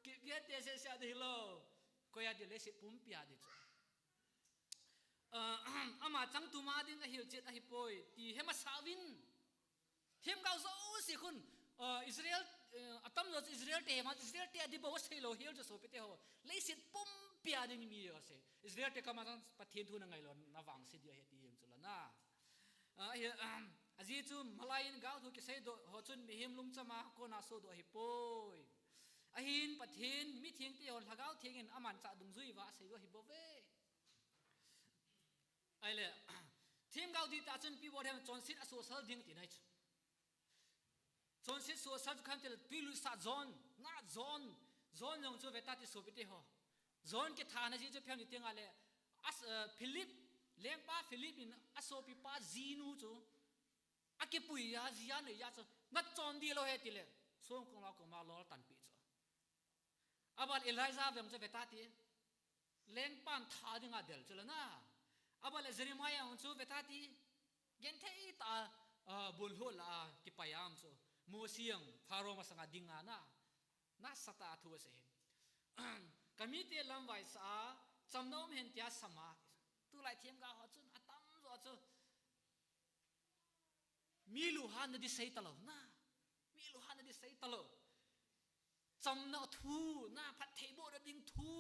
Kipgen te seh seh ding hilou. Koi a ding, leiset pumpi a ding chu. Ah, ama chang tum a ding ahilchet ahipoi ti he masa uvin. Themgao jouse khun, ah, Israel, eh, atamjo chu Israel te hi ama, Israel te a ding bou asei lou hel chu sopite ho. Leiset pumpi a ding mi jouse. Israel te koma chang Pathen thu na ngailou na vangse ding ahi ti jeng chu la na. Ah, ahi, ah, ajeh chu malai in gao thu kisei doh ho chun mihem lungcham a kona sodoh ahipoi. Ahin Pathen mitheng te hon Lhagao Theng in amanchah dungjui uva asei doh ahi bouve. Ahile, themgao dihtah chun ipi bol ham, chonset asosal ding tina ahi chu. Chonset sosal chu khan til twilutsah John, na John, John jong chu veta ti sopite ho. John kithana jeh chu ipi ham ti teng a le, as, eh, Philip, lengpa Philip in asopipa jinu chu. Akipui a, ji a nei a chu. Na chon dih lou ahi tile. Songkong la koma lol tanpeh chu. Aban Elijah veng chu veta ti. Lengpan tha dinga del chu la na. Aban le Jeremiah veng chu veta ti. Genthei tah a, ah, bul hol a kipai a um chu. Mose jong Pharaoh masanga dinga na. Nasatah a thu asei hi. Ka mite lamvai sa a, chamna um hen tia sam a. Tulai themgao ho chun atamjo chu. Mi luhhanna ding sei talou na. Mi luhhanna ding sei talou. Chamna thu, na phattheibohna ding thu.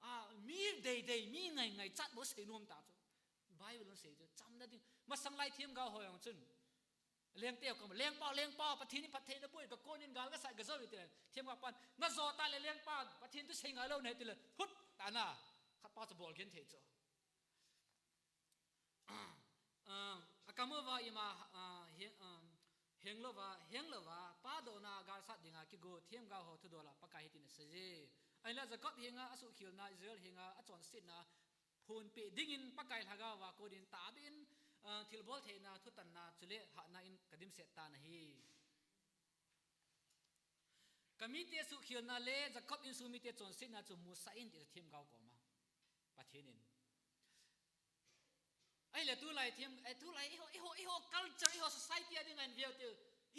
Ah, mi deidei, mi ngaingai chat bou sei nom ta chu. Bible in asei chu, chamna ding. Masang lai themgao ho jong chun. Lengte ho koma, lengpa, lengpa, Pathen in phatthei nabol, ka kon in gal kasat, ka jou e tile. Themgao pan, najo ta le lengpa, Pathen thu sei ngai lou nahi tile. Hut, ta na. Khat pa chu bol genthei chu. Ah, akam uva ima, ah, he, ah, heng louva, heng louva, pahdohna a galsat dinga kigo themgao ho thudol a Pakai hitin asei e. Ahinla Jacob henga asuhkhelna, Israel henga achonsetna phonpeh dingin Pakai Lhagao va konin tahbeh in, ah, thilbol theina, thutanna, chule hahna in kadimset tan ahi. Ka mite suhkhelna le Jacob insung mite chonsetna chu musah in ti themgao koma. Pathen in. Ahile tulai them, eh, tulai eiho, eiho, eiho culture, eiho society a dinga hin veu te.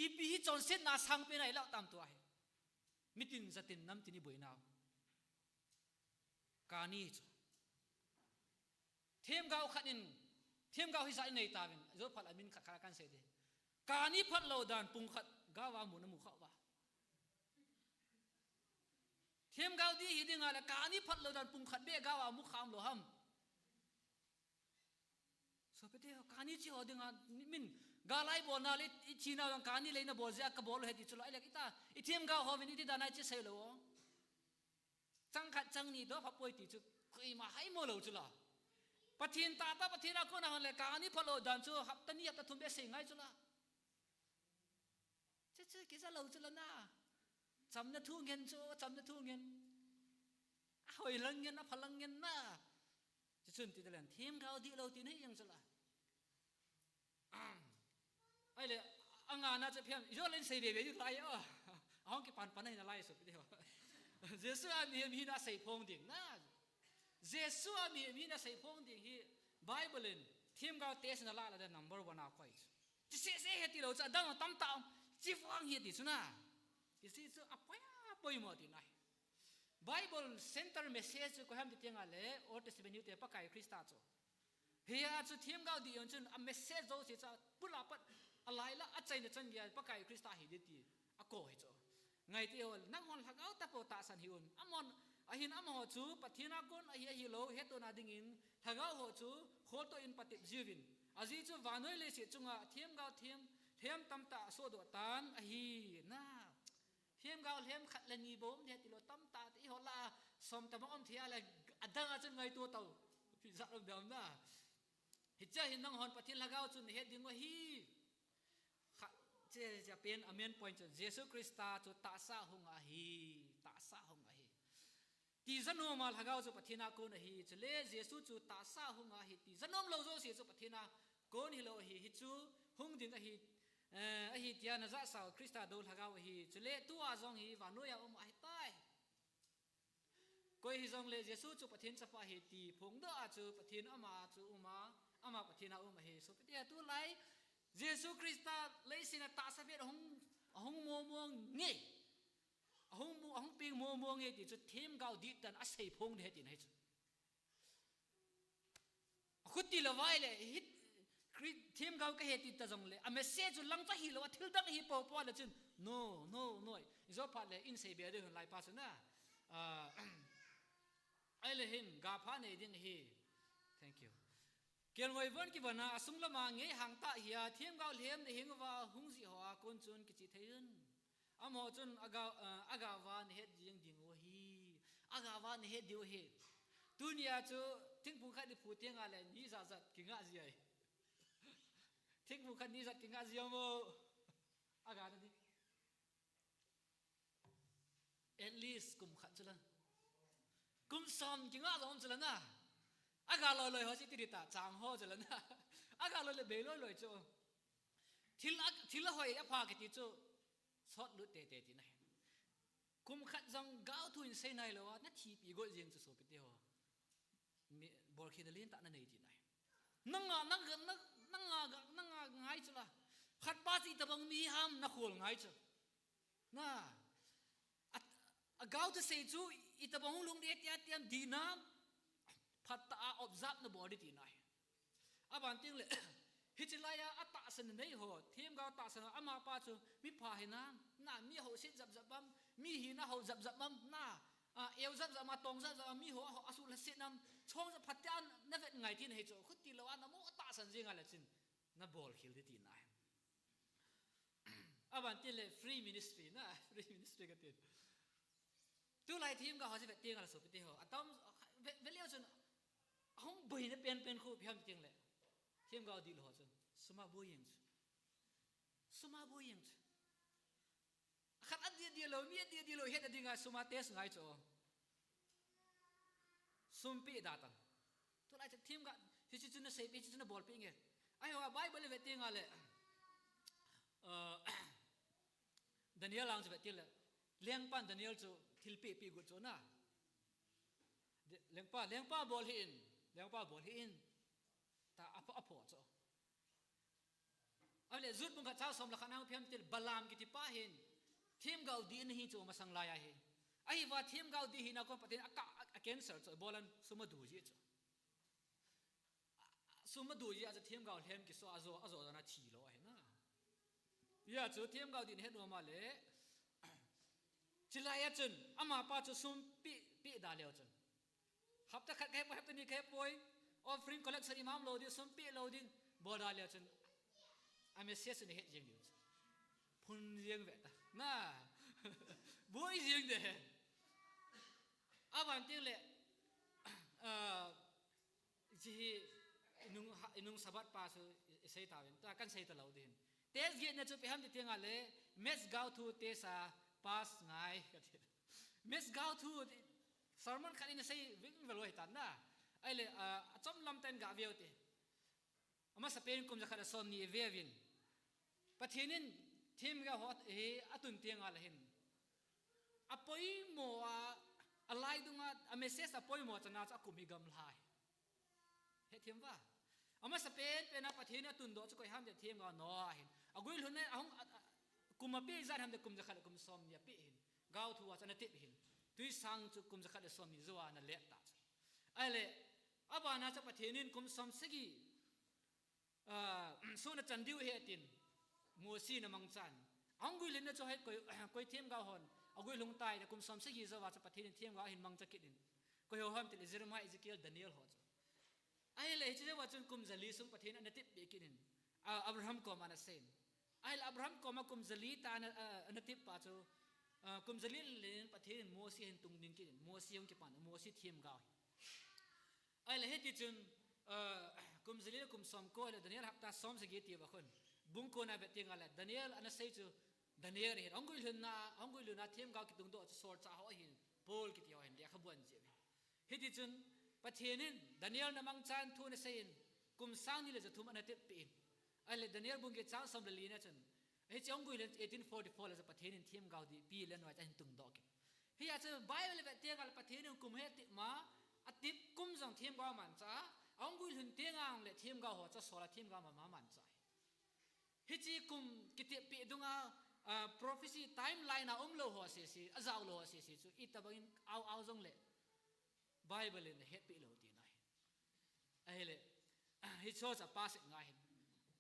Ipi hi chonsetna sangpen a ilah tam tua hi. Mitin jatin namtin iboinau. Kani chu. Themgao khat in, themgao hijat in nei tauvin, jo phat a min khat khat a kan sei ding. Kani phatlou dan pung khat gao a mun amu khah uva. Themgao dih hi dinga le kani phatlou dan pung khat beh gao a mu kham lou ham. Sopite ho, kani chi ho dinga, min, galai bolna le, i thina vang kani leina bol jeh a kabol lou ahi ti chu la, ahile ita, i themgao hovin iti dan a ichi sei lou. Chang khat chang ni doh pha poi ti chu, koima haimo lou chu la. Pathen tah tah, Pathen a kona hon le, kani phatlou dan chu, hapta ni, hapta thum beh sei ngai chu la. Chu chu kija lou chu la na. Chamna thu ngen chu, chamna thu ngen. Ahoi lang ngen, apha lang ngen na. Chuchun ti talen, themgao dih lou ti nei jeng chu la. Ahile, anga na chu phiam, ijo len sei veve dih lai o. Ahung kipan pan ahi nalai sopite ho. Jesu a mihem hina sei phong ding na. Jesu a mihem hina sei phong ding hi Bible in themgao test na la la the number one a koi chu. Chi se se he ti lou chu adang tam tam. Chi phong he ti chu na. Chi se chu apoi apoi mo ti nai. Bible center message chu koi ham ti teng le Old Testament hiu te Pakai Krista chu. Hia chu themgao dih jong chun a message jouse chu pula pat a laila a chaina chan geiya Pakai Krista hi ding ti a ko hi chu. Ngai ti ho, nanghon lhagao tapou tahsan hih un. Amahon, ahin amaho chu Pathen a kon ahi ahilou hettohna dingin lhagao ho chu kholtoh in patep jiuvin. Ajeh chu vannoi leiset chunga themgao them, lhem tamtah asohdoh tan ahi na. Themgao lhem khat le ni bou um ding tilou tamtah te eiho lah a som tobang um thei a le adang a chun ngaito tau. Pi jat um dam na. Hichea hin nanghon Pathen lhagao chun het ding u ahi. Kha, che, che pen, a main point chu Jesu Krista chu tahsa hung ahi, tahsa hung ahi. Tija nom a lhagao chu Pathen a kon ahi, chule Jesu chu tahsa hung ahi, tija nom lou jouse chu Pathen a kon hilou ahi, hichu hung ding ahi, eh, ahi tia najahsau Krista dou lhagao ahi, chule tua jong hi vannoi a um ahitai. Koi hijongle Jesu chu Pathen chapa ahi ti phongdoh a chu Pathen ama chu um a, ama Pathen a um ahi. Sopite, tulai Jesu Krista leiset a tahsa pet ahung, ahung momo nge. Ahung mo, ahung peng momo nge ti chu themgao dih tan asei phong ding ahi tina hi chu. Akhuti lou vai le, hi, Kri-, themgao kahi ti ta jongle, a message chu langcha hilou a, thil dang hi popo le chun, no, no, no. Ijo phat le, in sei be ding hun lai pa chu na. Ah, ahile hin, ga pha nei ding hi. Thank you. Kelngoi von kivon a, asung lama ngei hang tah hia, themgao lhem na hing uva, hung jih ho a kon chun kichih thei un. Amaho chun aga, ah, agava nahet jeng ding u ahi. Agava nahet diu ahi. Tunia chu thingphung khat iphu teng le ni jat jat kinga ji ahi. Thingphung khat ni jat kinga ji mo. Aga na di. At least kum khat chu la. Kum som kinga jong chu la na. Aga loi loi ho chi ti di ta, chang ho chu la na. Aga loi le bei loi loi chu. Thil a, thil a hoi a pha kiti chu. Sot lut tete tina hi. Kum khat jong gaothu in sei nailou a, na thipi got jeng chu sopite ho. Mi, bolkhel na lentah na nei tina hi. Nanga, nanga, nanga, nanga ngai chu la. Khat pa chu itobang mi ham na khol ngai chu. Na, a, agaothu sei chu itobang hung lhung ding tia tiam dina. Phatah a observe na bol ding tina hi. Aban teng le, hiche laiya atahsan nei ho, themgao tahsan ho, amapa chu mipha hinam, na mi ho sit jap jap am, mi hina ho jap jap am, na, a, eu jap jap am, tong jap jap am, mi ho, ho asu la sit nam, chong jap phat tia na vet ngai tina hi chu, khuti lou a na mo tahsan jing a le chun, na bolkhel ding tina hi. Aban teng le free ministry na, free ministry kati. Tulai themgao ho chu vet teng le sopite ho. Atam, ve, ve leu chun, ahung boina penpen khu ipi ham ti teng le. Themgao dih lou ho chun. Sum a boi jeng chu. Sum a boi jeng chu. Khat adih dih lou, mi adih dih lou, het a dinga sum a test ngai chu. Sum pe da tan. Tulai chu themgao, hiche chu na seipi, hiche chu na bolpi nge. Ahi ho a Bible le vet teng le. Uh, Daniel lang chu vet teng le. Lengpan Daniel chu thilpeh peh got chu na. De, lengpa, lengpa bol hih in. Lengpa bol hih in. Tia apho, apho chu. Ahile Jude bung khat chang som le khat na ipi ham ti le Balaam kiti pa hin. Themgao dih na hi chu masang laiya hi. Ahivang themgao dih hina kon Pathen in aka, a, a cancel chu. Bolan sum adu ji chu. Sum adu ji a chu themgao lhem kiso a jo, a jo jana thi lou ahi na. Hia chu themgao dih na het nom a le. Chulaiya chun, amapa chu sum pe, pe da leu chun. Hapta khat kahe poi, hapta ni kahe poi. Offering collection imam lou ding, sum pe lou ding. Bol da leu chun. A message na het jeng diu chu. Phun jeng ve ta. Na. Boi jeng de. Aban teng le. Ah, Hiche hi inung, ha, inung Sabbath pa chu i, isei tauvin. Tua kan sei talou ding. Test get na chu ipi ham ti teng le, maths gaothu test a pass ngai kati. Maths gaothu, sermon khat in isei ving velou hitan na. Ahile, ah, achom lam tah in gaveu te. Amasapen kum jakhat le somni iveuvin. Pathen in themgao ho hi atun teng le hin. Apoimo a, alai dunga, a message apoimo chana chu akum hi gamla hi. Hethem uva. Amasapen pen a Pathen in atundoh chu koi ham ti le themgao Noah ahin. Aguilhun a ahung, a, a, kum ape ijat ham ti le kum jakhat le kum somni ape hin. Gaothu a chu ana tep hin. Twisang chu kum jakhat le somni jou a ana let ta chu. Ahile, abana chu Pathen in kum somsagi, ah, sun achan diu ahi atin, Mosi in amangchan. Ahung guilhunna chu hoi koi, koi themgao hon aguilhung tai, kum somsagi jou a chu Pathen in themgao ahin mangcha kit in. Koi ho ham tile Jeremiah, Ezekiel, Daniel ho chu. Ahile hiche jou a chun kum jali sung Pathen in ana tepeh kit in, ah, Abraham koma ana seiyin. Ahile Abraham koma kum jali tah ana, ah, ana tepeh pa chu, ah, kum jali le Pathen in Mosi ahin tungding kit in, Mosi ahung kipan, Mosi themgao hi. Ahile hiti chun, ah, kum jali le kum somko le Daniel hapta somsagi tia khun. Bung kona vet tengle Daniel ana sei chu Daniel ahin. Ahung guilhunna, ahung guilhunna themgao kitungdoh chu solchah ho ahin, Paul kiti ho ahin, lekhabu ana jih uvin. Hiti chun Pathen in Daniel namangchan thu ana seiyin, kum sang ni le ja thum ana tepeh in. Ahile Daniel bung get chang som le li na chun, hiche ahung guilhun eighteen forty-four le chu Pathen in themgao dihpi le noi chu ahin tungdoh kit. Hia chu Bible vet tengle Pathen in kum hi atep ma, atep kum jong themgao amancha, ahung guilhun tengle themgao ho chu asol a themgao mama amancha. Hiche kum kitepeh dunga, ah, prophecy timeline a umlou ho sese, ajao lou ho sese chu itobang in au au jongle Bible in ahetpeh lou tina ahi. Ahile, hiche chu apa seh ngai hin.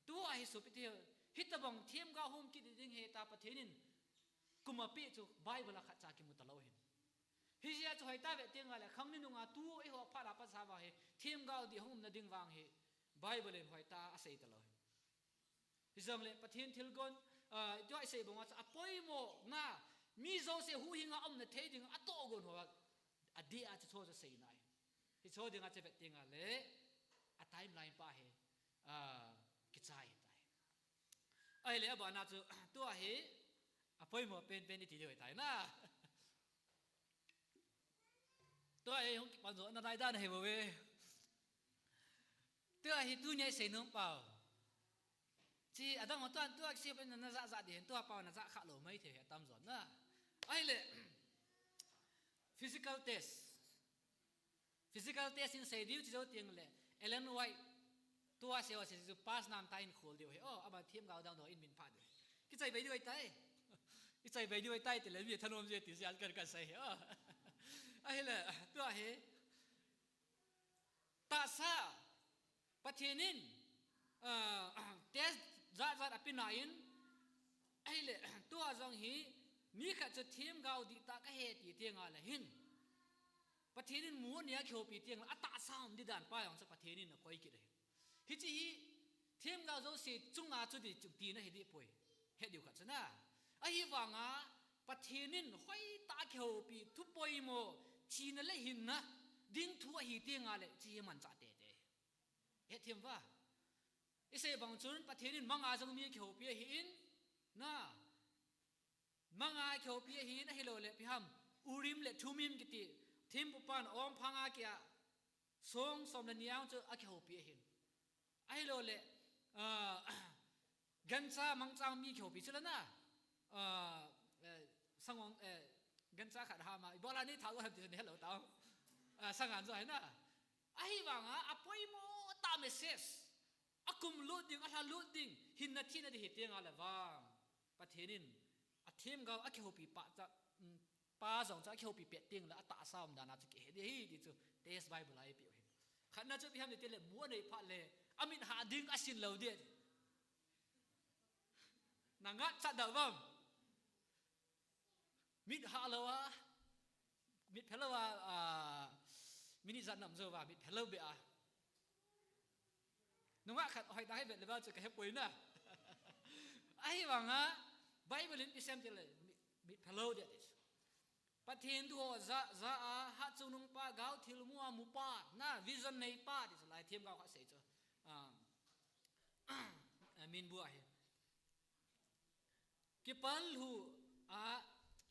Tua hi sopi te, hitobang themgao hung kit ding ahi tia Pathen in kum apeh chu Bible a khatcha kimu talou hin. Hijeh a chu hoitah a vet tengle khang ni nunga tu eiho phat a pat sa vang hi themgao dih hung umna ding vang hi Bible in hoitah a asei talou hin. Hijongle Pathen thilgon, ah, tua isei banga chu apoimo na, mi jouse huhhing a umna thei ding atohgon ho a, adih a chu chu chu seina ahi. Hiche dinga chu vet tengle, a timeline pa hi, ah, kichai tai. Ahile abana chu, tua hi apoimo penpen iti diu tai na. Tua hi hung kipan jo na lai dan ahi bou ve. Tua hi tunia isei nom pau. Chi adang ho tuan tua kisei pen na ja ja ding, tua pau na ja kha lou mai thei atam jo na. Ahile, physical test. Physical test in sei diu chi jou tengle, Ellen White, tua sei ho sei chu pass nam tah in khol diu ahi. Oh, ama themgao dang dang in min pha diu. Kichai bei diu ahitai. Kichai bei diu ahitai tile mi thanom ji ti sia kan kan sei ahi. Oh. Ahile, tua hi. Tahsa, Pathen in, ah, test jat jat ape nai in, ahile, tua jong hi, mi khat chu themgao dihtah kahi ti tengle hin. Pathen in mu anei a kihoupi tengle, atahsa um ding dan pa jong chu Pathen in akoi kit ahi. Hiche hi, themgao jouse chunga chu dih chu tina hi dih poi. He diu khat chu na. Ahivanga, Pathen in hoitah a kihoupi, thu poimo, thina le hinna, ding thu ahi tengle, hiche hi manchah tete. Hethem uva. Isei bang chun Pathen in manga jong mi kihoupi ahin, na. Manga kihoupi ahin ahilouleh ipi ham. Urim le Thummim kiti. Thempupan omphanga kia. Song som le ni a chu akihoupi ahin. Ahilouleh, ah, gancha mangcha mi kihoupi chu la na. Ah, eh, sangong, eh, gancha khat hama. Ibola nei thao ham ti chu nei helou tao. Ah, sangan jo ahi na. Ahivanga apoimo tah message. Akum lut ding, alha lut ding, hinna thina ding hi tengle vang. Pathen in, athemgao, akihoupi pa cha, um, pa jong cha, akihoupi pet tengle, atahsa um dan a chu kihe ding ahi, ti chu, test Bible a eipeh u ahi. Khatna chu ipi ham tile, mu anei phat le, amit hah ding asin lou ding. Na ngatcha da vam. Mit hah lou a, mit phelou a, ah, minute jat nam jou a, mit phelou beh a. Nungah khat hoitah a hi vet le val chu kahe poi na. Ahivanga, Bible in ipi asei em tile, mit, mit phelou ding ati. Pathen thu ho ja, ja a, hatchungnung pa, gao thil mu a, mu pa, na, vision nei pa, ti chu Lai themgao khat sei chu. Ah, min bu ahi. Kipal hu a,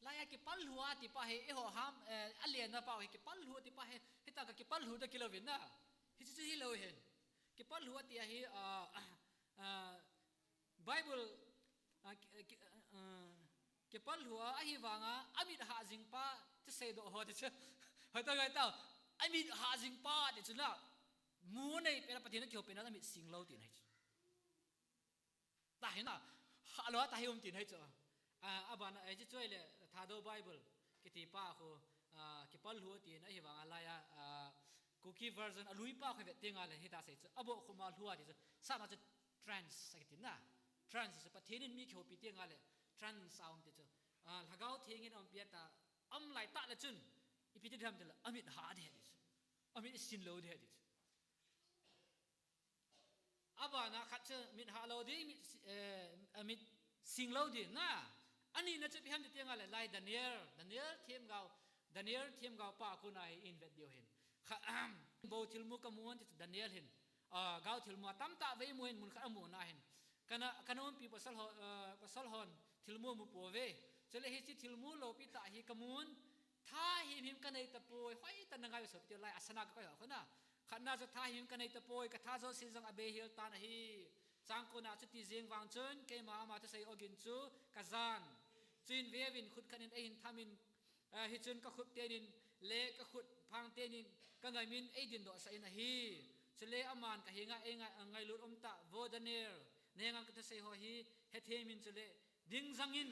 lai a kipal hu a ti pa hi, eiho ham, eh, alen na pa hi, kipal hu ti pa hi, hita ka kipal hu ta kilou vin na. Hichu chu hilou hin. Kipal hu a ti a hi, ah, ah, Bible, ah, ki, ki, ah, kipal hu a, ahivanga, amit hah jing pa, ti seidoh ho ti chu. Hoitah, hoitah, amit hah jing pa ti chu na. Mu nei pet a Pathen a kihou pet na amit sing lou ti na hi chu. Tahi na, hah lou a tahi um ti na hi chu. Ah, abana, eh, hichu ahile, Thadou Bible, kiti pa khu, ah, kipal lhu ati na hi vang a lai a, ah, Kuki version a lui pa kho vet teng a le hita sei chu. A bo khuma lhu ati chu. Sa ma chu trance a kiti na. Trance chu Pathen in mi kihoupi teng a le trance a um ti chu. Ah, Lhagao Theng in um pi ta, um lai ta le chun. Ipi ti dam ti le, amit ha di he ti chu. Amit sin lo di he ti chu. Abana khat chu mit ha lo ding, mit, eh, amit sing lo ding na. Ani na chu ipi ham ti teng a le lai Daniel, Daniel themgao, Daniel themgao pa a kona hi in vet diu hin. Kha, bo thilmu ka mu an ti chu Daniel hin. Ah, gao thilmu a tam ta vei mu hin mun khat a mu na hin. Kana, kana umpi pasal ho, eh, pasal hon thilmu mu po ve. Chule hichi thilmu lo pi ta hi ka mu an. Tha him him ka nei ta poi, hoi ta na ngai so ti lai asana ka kai ho na. Khatna chu tha him ka nei ta poi, ka tha jo si jong a be hil tan ahi. Chang kona chu ti jing vang chun, keima ama thusei ogin chu ka jan. Chuin vevin khut khat in ei hin thamin, eh, hi chun ka khut tenin le ka khut phang tenin ka ngaimin ei din doh sa in ahi. Chule aman ka hinga ei ngai, ngailut um ta, vo Daniel, nengam ka thusei ho hi, he themin chule, ding jangin.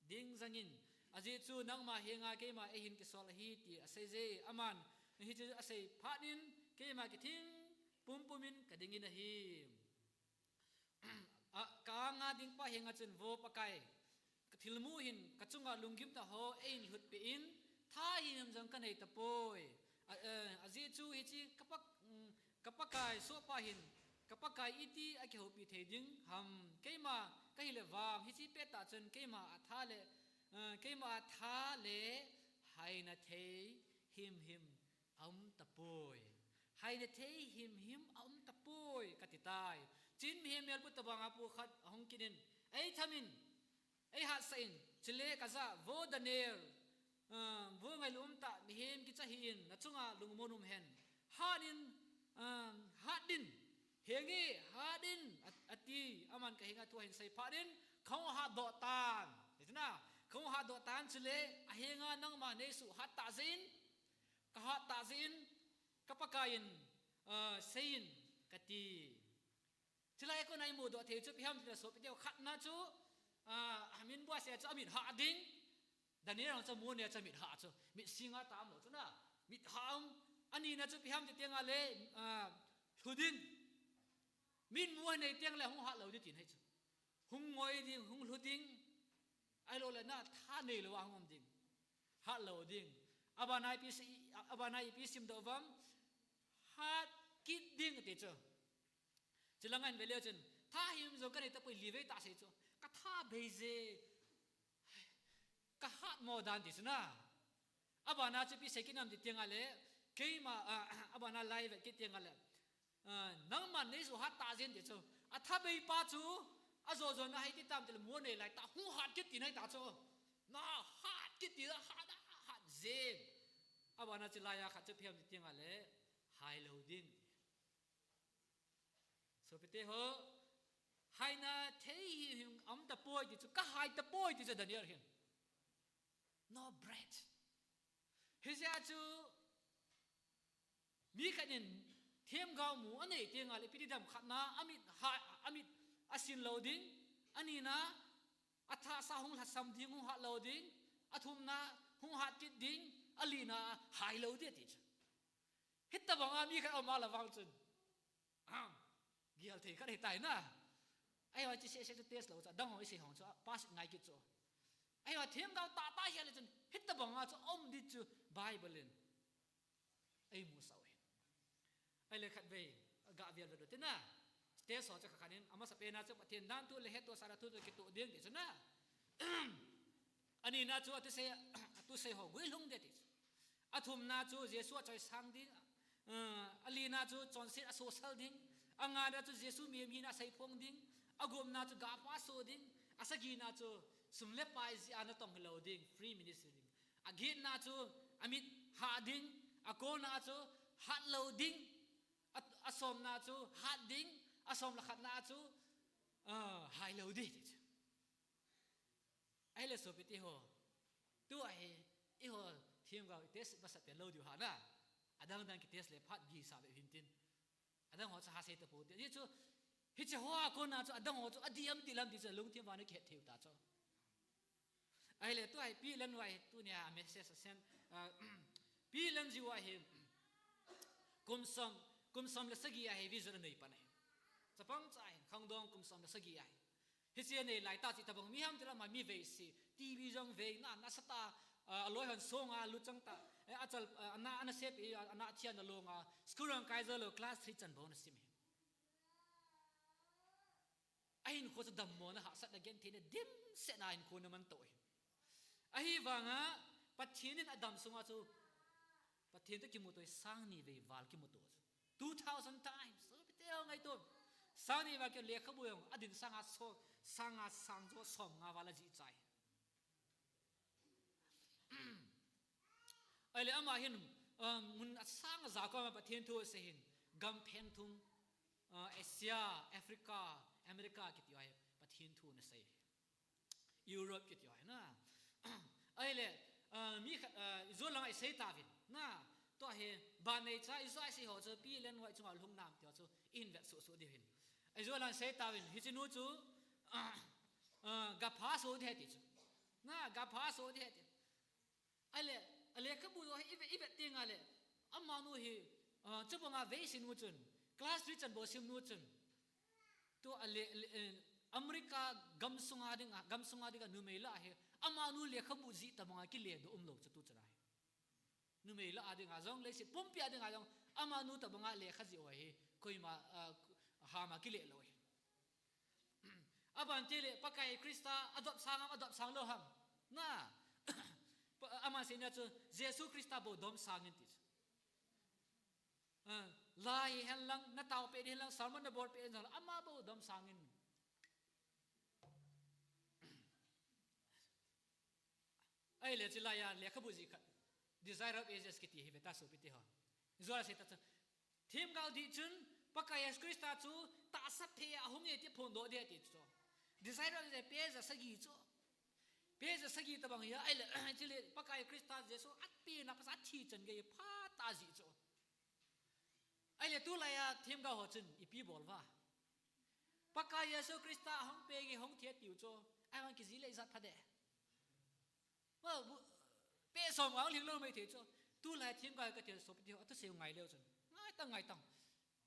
Ding jangin, ajeh chu nangma henga keima eihin kisol ahi ti asei je, aman, hichu asei phat in keima kithing pumpum in ka dingin ahi. A, ka anga ding pa henga chun vo Pakai, ka thilmu hin ka chunga lunggim ta ho eihin lhut pe in, tha him jong ka nei ta poi. A, eh, ajeh chu hichi ka pak, mm, ka Pakai sohpa hin, ka Pakai iti a kihoupi thei ding ham, keima ka hi le vang, hichi pet ta chun keima a tha le, eh, keima a tha le haina thei him him a um ta poi. Haina thei him him a um ta poi, ka ti tai. Chin mihem mel pu ta bang a pu khat a hung kinin, ei thamin, ei hat sa in, chule ka ja, vo Daniel, ah, vo ngailut um ta, mihem kicha hi in, na chunga lungmon um hen. Hat in, ah, hat din, henge, hat din, a, ati, aman ka hinga thu ahin sei phat in, ka hung hat doh tan. Ti na, ka hung hat doh tan chule, a henga nangma nei suhat ta jeh in, ka hat ta jeh in, ka Pakai in, ah, sei in, ka ti. Chulai a kona i mu doh thei chu ipi ham ti le sopite ho, khatna chu, ah, amin bua se chu amit ha ding. Daniel chu mu ne chu amit ha chu. Mit singa tam lo chu na. Mit ha um. Ani na chu ipi ham ti teng a le, ah, lhu ding. Min mu nei teng le hung hat lo ding tin ahi chu. Hung ngoi ding, hung lhu ding. Ahilou le na tha nei lo a hung um ding. Hat lo ding. Abana ipi si, abana ipi sim doh vam. Hat kit ding ti chu. Chulanga in ve leu chun, tha him jong ka nei ta poi, li vei ta sei chu. Ka tha bei je. Ka hat mo dan ti chu na. Abana chu ipi sei kit nam ti teng a le, keima, ah, abana lai vet kit teng a le, ah, nangman nei suhat ta jeh in ti chu. A tha bei pa chu, a jo jo na hei ti tam ti le mu nei lai ta, hung hat kit ti nai ta chu. Na hat kit ti la, hat, hat jeng. Abana chu lai a khat chu ipi ham ti teng a le, hai lo ding. Sopite ho, haina thei him him a um ta poi ti chu, ka hai ta poi ti chu Daniel hin. No bread. Hijeh a chu, mi khat in themgao mu a nei teng a le ipi ti dam, khatna, amit ha, amit a sin lo ding, anina, a thasa hung lhasam ding, hung hat lo ding, a thumna, hung hat kit ding, a lina, hai lo ding ti chu. Hitabang a mi khat a um a la vang chun. Ang, gial thei khat hi tai na. Ahivang chi se se chu test lo chu, adang ho i sei hong chu, pass ngai kit chu. Ahivang themgao tah tah hi a le chun, hitabang a chu um di chu Bible in. Ei mu sau hin. Ahile khat vei, ga vial vet u te na. Test ho chu kha khat in, amasa pen a chu Pathen dan thu le hettohsah thu chu kitoh ding ti chu na. Anina chu athusei, athusei ho guilhung ding ti chu. Athumna chu Jesu a choisang ding, eh, alina chu chonset a sosal ding, angana chu Jesu mihem hina a seiphong ding, agupna chu gapha so ding, asagina chu sum le pai jeh a natong hilou ding, free ministry ding. Agetna chu amit ha ding, akona chu hat lo ding, a, asomna chu hat ding, asom le khatna chu, eh, hai lo ding ti chu. Ahile sopite ho, tua hi, eiho themgao i test masat pen lou diu ha na. Adang dang ki test le phat gisa be hin tin. Adang ho chu ha sei ta pou te. Hichu, hiche ho a kona chu, adang ho chu, adih am dih lam ti chu, lungthim vang a kihet thei u ta chu. Ahile tua hi Pi Lenvai, tunia message a send, Ah, Pi Len Jiu ahi, kum som, kum som le sagi ahi vision anei pan ahi. Chapang cha ahi, khangdong kum som le sagi ahi. Hiche anei laitah chu itobang mi ham tileh ama mi veise, T V jong vei, na, nasatah, ah, aloi hon songa lut chang tah, eh, achal, ah, ana, ana sep, eh, ana thian alonga, school jong kai jou lou, class three chan bou ana sim ahi. Ahinkho chu dammona hahsatna gentheina dimsetna hinkho ana mang to ahi. Ahivanga Pathen in adam sunga chu Pathen toh kimuto hi sang ni vei val kimuto chu. Two thousand times. So, pite ho ngaito. Sang ni val kimu lekhabu jong adin sanga so, sanga sang jo som nga val ajih chai. Ahile ama hin, um, mun asang aja koma Pathen thu asei hin, gam pheng thum, uh, Asia, Africa, America kiti ho hi Pathen thu ana sei. Europe kiti ho hi na. Ahile, uh, mi khat, uh, ijou langa isei tauvin. Na, tua hi, ban neicha, ijou isei ho chu, Pi Len White chunga lhung nam ti ho chu, ihin vet suh suh diu hin. Ijou langa isei tauvin, hiche nu chu, uh, uh, ga pha so di ahi ti chu. Na, ga pha so di ahi ti. Ahile, alekhabu ho hi ivet, ivet tenga le, amanu hi, ah, chubanga veise nu chun, class three chan bou sim nu chun, tu ale, ale, eh, America gam sunga dinga, gam sunga dinga numei lah hi, amanu lekhabu jih tobanga kile doh umlou chu tu chana hi. Numei lah a dinga jong, leiset pumpi a dinga jong, amanu tobanga lekha jih ho hi, koima, ah, hama kile lou hi. Aban tile, Pakai Christa adop sang ham, adop sang lou ham. Na, pa-, aman seina chu, Jesu Christa bou dom sangin ti chu. Ah, la hi hen lang, na tao pet hi hen lang, sermon na bol pet hi hen lang, ama bou dom sangin. Ahile chulaiya lekhabu jih khat, Desire of Ages kiti hi veta sopite ho. Ijou asei ta chu, themgao dih chun, Pakai Jesu Christa chu tahsa phe a hung e ti phondoh ding ahi ti chu. Desire of Ages, phe ja sagi chu. Phe ja sagi tobang hi, ahile, chule Pakai Christa Jesu athina phat a thi chan gei phatah a jih chu. Ahile tulaiya themgao ho chun ipi bol uva. Pakai Jesu Christa ahung peng e, hung thi e tiu chu. Ahivang kijih le ijat pha de. Well, bu-, peh som ngal hing lou mai thei chu. Tulai themgao ka thei sopite ho, athusei u ngai leu chun. Ngai tang, ngai tang.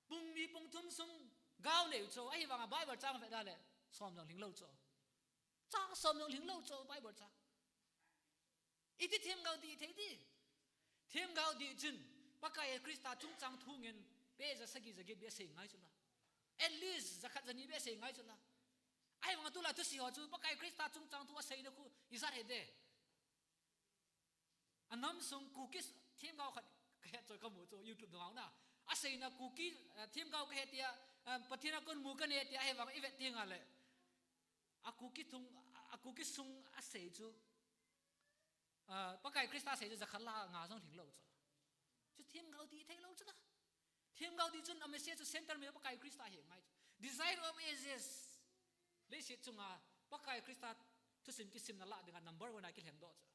Pung ni pung thum sung gao leu chu. Ahivanga Bible chang vet da le. Som jong hing lou chu. Chang som jong hing lou chu Bible chang. Iti themgao dih thei di. Themgao dih chun, Pakai Christa chungchang thu ngen, peh ja sagi ja get beh asei ngai chu la. At least, ja khat ja ni beh asei ngai chu la. Ahivanga tulai thusei ho chu, Pakai Christa chungchang thu aseina khu, ijat ahi de. Anam sung Kuki themgao khat kahet choi kamu chu, YouTube dunga na. Aseina Kuki, eh, themgao kahe tia, eh, Pathen a kon mu kanei tia, ahivang ivet tenga le. A Kuki thung, a Kuki sung asei chu. Ah, Pakai Christa sei chu ja khat lah a nga jong hing lou chu. Chu themgao dih thei lou chu la. Themgao dih chun a message chu center mi Pakai Christa hi ngai chu. Desire of Ages. Leiset chunga Pakai Christa thusim kisimna lah dinga number one a kilhen doh chu.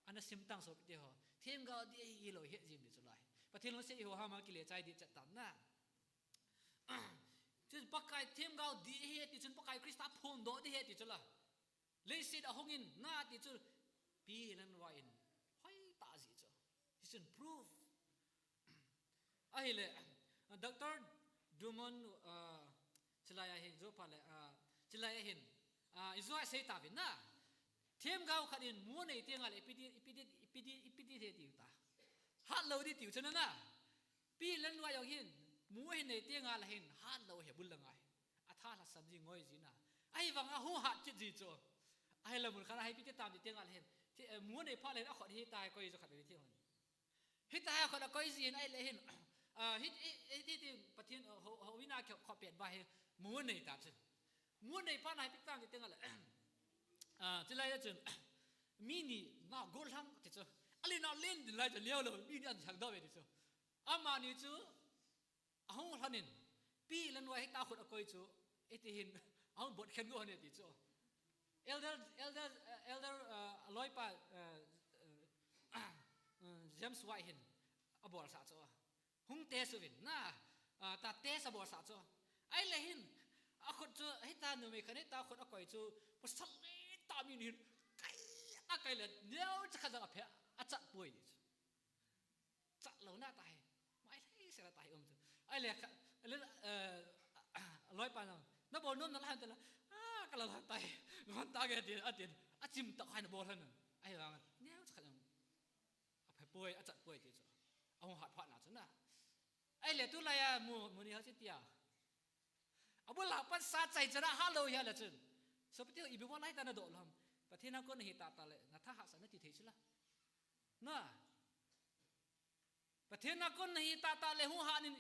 Ana sim tang sopite ho. Themgao dih ahi lou hi het jing di chu lai. Pathen lungset i ho hama kile chai di chet tam na. Chu Pakai themgao dih ahi ti chun Pakai Christa phondoh di ahi ti chu la. Leiset a hung in, na ti chu, Pi Len White in, hoitah jih chu. Hichun proof. Ahile, Doctor Drummond, ah, chulaiya hin, jo pha le, ah, chulaiya hin, ah, ijou asei tauvin na. Themgao khat in mu anei tenga le, ipi ti, ipi ti, ipi ti, ipi ti thei tiu ta. Hat lou di tiu chu na na. Pi Len White jong hin, mu ahin nei tenga le hin, hat lou ahi bul langa hi. Atha lhasam ji ngoi ji na. Ahivanga hung hat kit ji chu. Ahile mun khat a hi ipi ti tam ti tenga le hin. Ti, eh, mu anei phat le hin akhut hi ta hi koi jo khat ve ti hon. Hita hi akhut akoi ji hin ahile hin. Ah, hi, hi, hi, hi, ti Pathen, ah, ho, ho, vina khe khut pet ba hi. Mu anei ta chu. Mu anei phat na hi ipi tam ti tenga le. Ah, chulaiya chun. Mi ni na gollhang ti chu. Alen alen din lai chu leo lou. Mi ni an sang do ve ti chu. Amani chu. Ahung lhon in, Pi Len White hita khut akoi chu, iti hin, ahung bot khen go hon e ti chu. Elder, elder, eh, elder, eh, aloipa, eh, eh, eh, James White hin, abolsah chu. Hung test uvin, na, ah, ta test abolsah chu. Ahile hin, akhut chu, hita numei khat hita khut akoi chu, pasal le ta mi hin, kai, akai le, neocha khat jong aphe, Achat poi ti chu. Chat lou na tahi. Mai lei se la tahi um chu. Ahile kha, ahile, eh, loi pa na. Na bol nom na la han te la. Ah, ka la la tahi. Lon ta ge ti, ati. Achim ta khai na bol han. Ahivang. Neo cha kha. Aphe poi, achat poi ti chu. Ahung hat phat na chu na. Ahile tulai a mu, mu ni ha chi tia. Abul a pat sa chai chana ha lou hi a la chun. Sopite ho ipi bol lai ta na doh lou ham. Pathen a kon nahi tah tah le, na tha hahsa na ti thei chu la. Na. Pathen a kon nahi tah tah le hung hat in,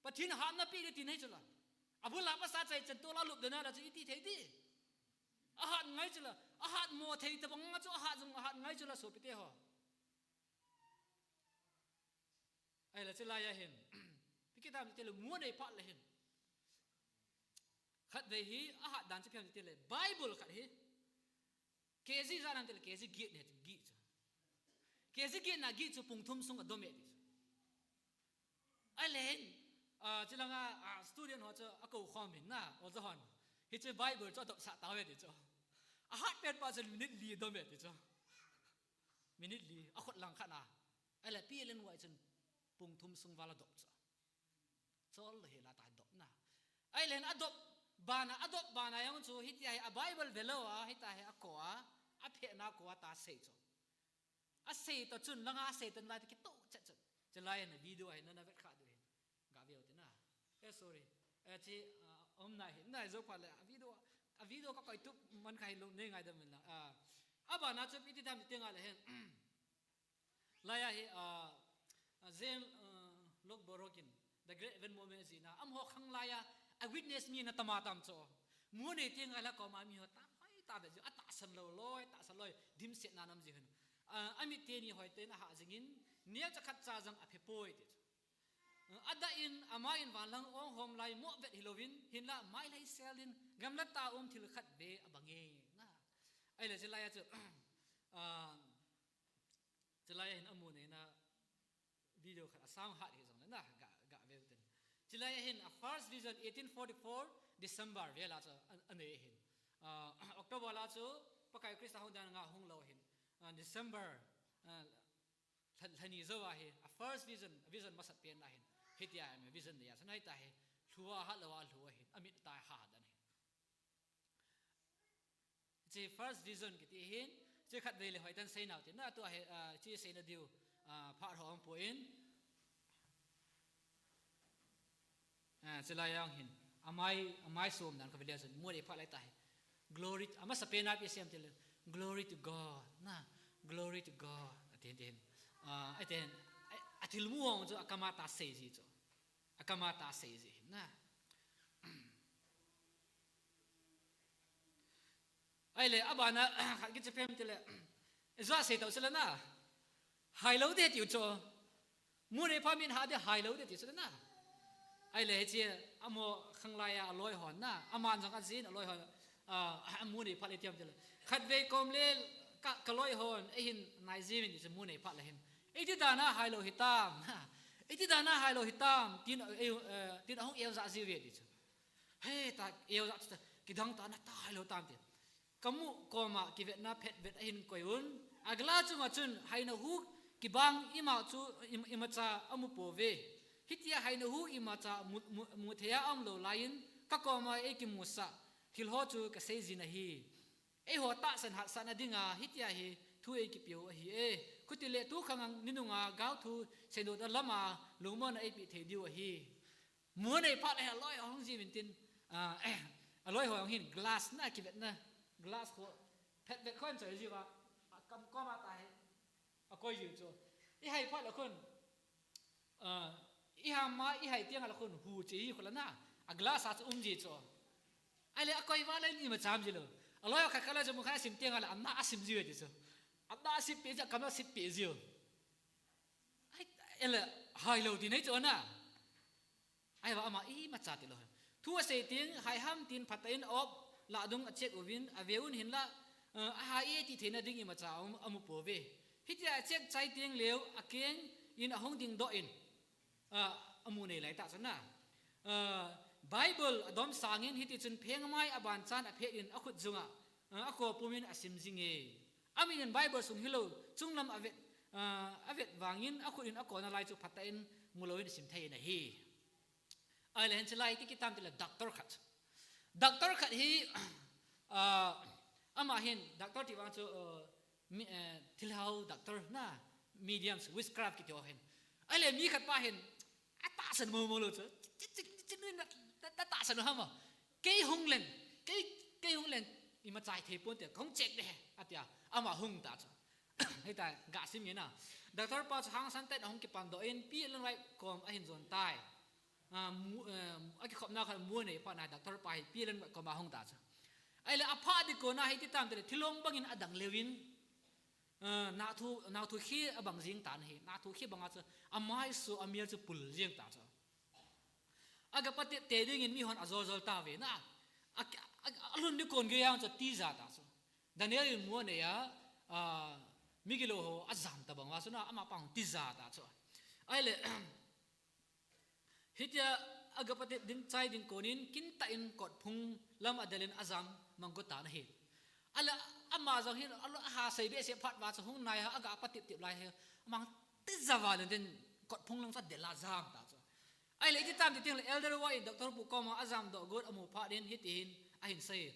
Pathen hat na pi le ti nahi chu la. Abul a pat sa chai chan tol a lup de na la chu i ti thei ti. A hat ngai chu la. A hat mo thei ta bang nga chu a hat jong a hat ngai chu la sopite ho. Ahile chulai a hin. Pi kitam ti le mu nei phat le hin. Khatvei hi a hat dan chu pi ham ti le Bible khat hi. K G ja nam ti le K G get ne ti gi chu. K G get na gi chu pung thum sung a dom e ti chu. Ahile hin, ah, chulanga, ah, student ho chu a ko khom hin na, o ja hon. Hi chu Bible chu a dop sa ta ve ti chu. A hat pen pa chu minute li dom e ti chu. Minute li, a khut lang khat na. Ahile pi len wai chun pung thum sung val a dop chu. Chol lo hi la ta dop na. Ahile hin a dop bana, a dop bana jong chu hitia hi a Bible ve lou a, hitia hi a ko a, a phe na ko a ta sei chu. A sei to chun langa a sei to lai to kito chet chet. Chulai na video hi na na vet kha du hin. Ga veu ti na. Eh, sorry. Eh, chi, ah, um na hi, na jo pa le a video, a video ka koi tup man kha hi lo ne ngai da min la. Ah, a bana chu pi ti dam ti nga le hin. Laiya hi, ah, ah, Zen, ah, Lok Borokin, The Great Event Movement ji na, amaho khang laiya, a witness mi na tama tam cho. Mu nei ti ngai la ko ma mi ho tam, hoi ta be ji, a tahsan lou loi, tahsan loi, dimset na nam ji hin. Ah, amit teni hoi te na ha jingin, nia cha khat cha jang a phe poi ti. Ah, a da in, ama in van lang ong hom lai mo vet hi louvin, hin la mai lai sel in, gam la ta um thil khat ve a bang e, na. Ahile chulai a chu, ah, Chulai a hin a mu nei na video khat a sound hat hi jong le na ga, ga ve ten. Chulai a hin a first vision eighteen forty-four December ve la chu a, a nei hin. Ah, October la chu Pakai Christa hung dan nga hung lou hin. Ah, December, ah, lha, lha ni jo a hi a first vision, vision masat pen la hin. Hitia a mi vision nei a chu nai ta hi. Lhua ha lou a lhua hin. Amit ta ha dan hin. Chi first vision kiti hin, chi khatvei le hoi tan sei nau ti na, tua hi, ah, chi sei na diu, ah, phat ho ang po in. Ah, chulai a hin, amai, amai som dan ka vile sun, mu le phat lai ta hi. Glory, amasa pen a pi sem ti le, "Glory to God," na, "Glory to God," a ti hin, ti hin. Ah, a ti hin, a, a thil mu ang chu a kama ta sei ji chu. A kama ta sei ji hin na. Ahile, a bana, khat kiche pem ti le, "Ijat sei tau sila na. Hai lou de tiu cho. Mu nei pha min ha de hai lou de tiu sila na." Ahile, hiche, amaho khang laiya a loi hon na. Aman jong a jin a loi hon. Ah, mu nei pha le tiam ti le. "Khatvei kom le ka, ka loi hon, eihin nai ji min ti chu mu nei pha le hin. Iti dan a hai lou hitam. Iti dan a hai lou hitam. Tin, eh, eh, tin ahung eu ja ji ve ti chu." He, ta, eu ja chu ta, kidang ta na ta hai lou tam ti. Ka mu koma kivetna phet vet ahin koi un. A glass chunga chun haina hu kibang ima chu im-, imacha amu pouve. Hitia haina hu imacha mu, mu, mu thei a um lou laiyin ka koma ei kimusah thil ho chu ka sei jin ahi. Eiho tahsan hatsahna dinga hitia hi thu ei kipe u ahi e. Khuti le tu khang ang ni nunga gao thu seidoh na lama lungmonna ei pe thei diu ahi. Mu nei phat le a loi hung ji min tin, ah, eh, a loi hung hin glass na kivetna, glass ho, phet vet khon choi ji va, a kam koma ta hi, a koi ji chu. I hai phat le khun, ah, i ham ma, i hai tiang le khun hu che hi khula na, a glass a chu um ji chu. Ahile a koi va le ni ma cham ji lou. A loi khat khat le chu mu kha sim tiang le, a na a sim ji ve ti chu. A na a sim pe ji, a kam a sim pe ji. Ai, ele, hai lou ti nei chu na. Ahivang ama imacha ti lou. Thu asei teng, hai ham tin phatah in a op lah dung a check uvin, a ve un hinlah, eh, a hai e ti theina ding imacha a um, amu pouve. Hitia a check chai teng leu, a keng in a hung dingdoh in, ah, amu nei lai tah chu na. Ah, Bible a dom sangin hiti chun pheng mai a ban chan a phet in a khut jung ah, ah, a kho pum in a sim jing e. Amin in Bible sung hilou, chunglam a vet, ah, avet vangin akhut in akona lai chu phatah in mulou in asim thei in ahi. Ahile hin chilai ti kitam tile doctor khat. Doctor khat hi, ah, ama hin doctor ti vang chu, ah, mi, eh, thilhau doctor na, mediums, witchcraft kiti ho hin. Ahile mi khat pa hin, atahsan mo mo lou chu. Chi, chi, chi, chi, na, na, na tahsan ham. Kei hung leng, kei, kei hung leng, ima chai thei ponte, kong check de, atia, ama hung ta chu. Hita, ga sim nge na. Doctor pa chu hangsan tah in ahung kipan doh in, Pi Ellen White kom ahin jon tai. Ah, mu, eh, akikhopna khat mu nei pa na, doctor pa hi Pi Ellen White kom ahung ta chu. Ahile apha ding kona hiti tam tile, thilong bangin adang leu in, ah, nathu, nathu khi abang jing tan ahi, nathu khi banga chu, amai su, amel chu pul jing ta chu. Aga patep te dingin mihon ajol jol ta ve na. A, a, a, alhun ding kon gei ang chu tija ta chu. Daniel in mu anei a, ah, migilou ho ajam ta banga chu na, ama pa hung tija ta chu. Ahile, hitia aga patep ding chai ding konin, kintah in kotphung lam adel in ajam mang go tan ahi. Ahile, ama jong hin, ahile, aha sei behseh phat uva chu hung nai a, aga patep tep lai hi, amang tija val in tin kotphung lang chu adel a jam ta chu. Ahile iti tam ti ting le, Elder White in Doctor Pu koma ajam doh got amu phat in hiti hin ahin sei.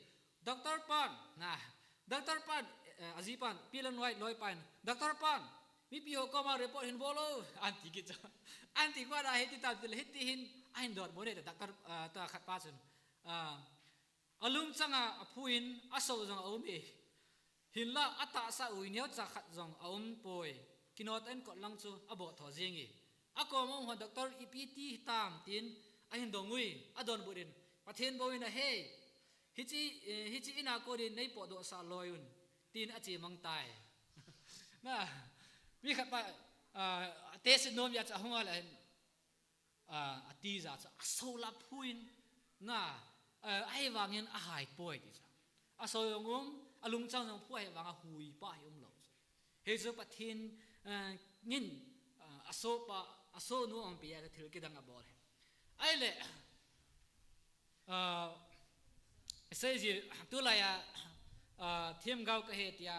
Doctor pan, na, Doctor pan, eh, aji pan, Pi Ellen White loi pan, Doctor pan, mipi ho koma report hin bol o, anti kit chu. Anti kit a hiti tam ti le, hiti hin ahin dot mo nei ta, doctor, ah, ta khat pa chun. Ah, alungchang a aphu in, aso jong aum e. Hinla atahsa u neocha khat jong aum poi. Kinot in kot lang chu aboh tho jing e. Akom um ho doctor ipi ti hitam tin ahin dong ui, adonbut in, Pathen bou in ahe. Hiche, eh, hiche in a kon in nei potdoh sah loi un, tin ache mang tai. Na, mi khat pa, ah, test nom a chu ahung a le hin, ah, atija chu, aso la phu in, na, ah, ahivangin ahai poi ti chu. Aso jong um, alungchang jong phu, ahivanga hui pa hi umlou chu. Hichu Pathen, ah, ngin, ah, aso pa, aso nu ong pi a thil kidang abol hi. Ahile, ah, sei ji, tulai a, ah, themgao kahi tia,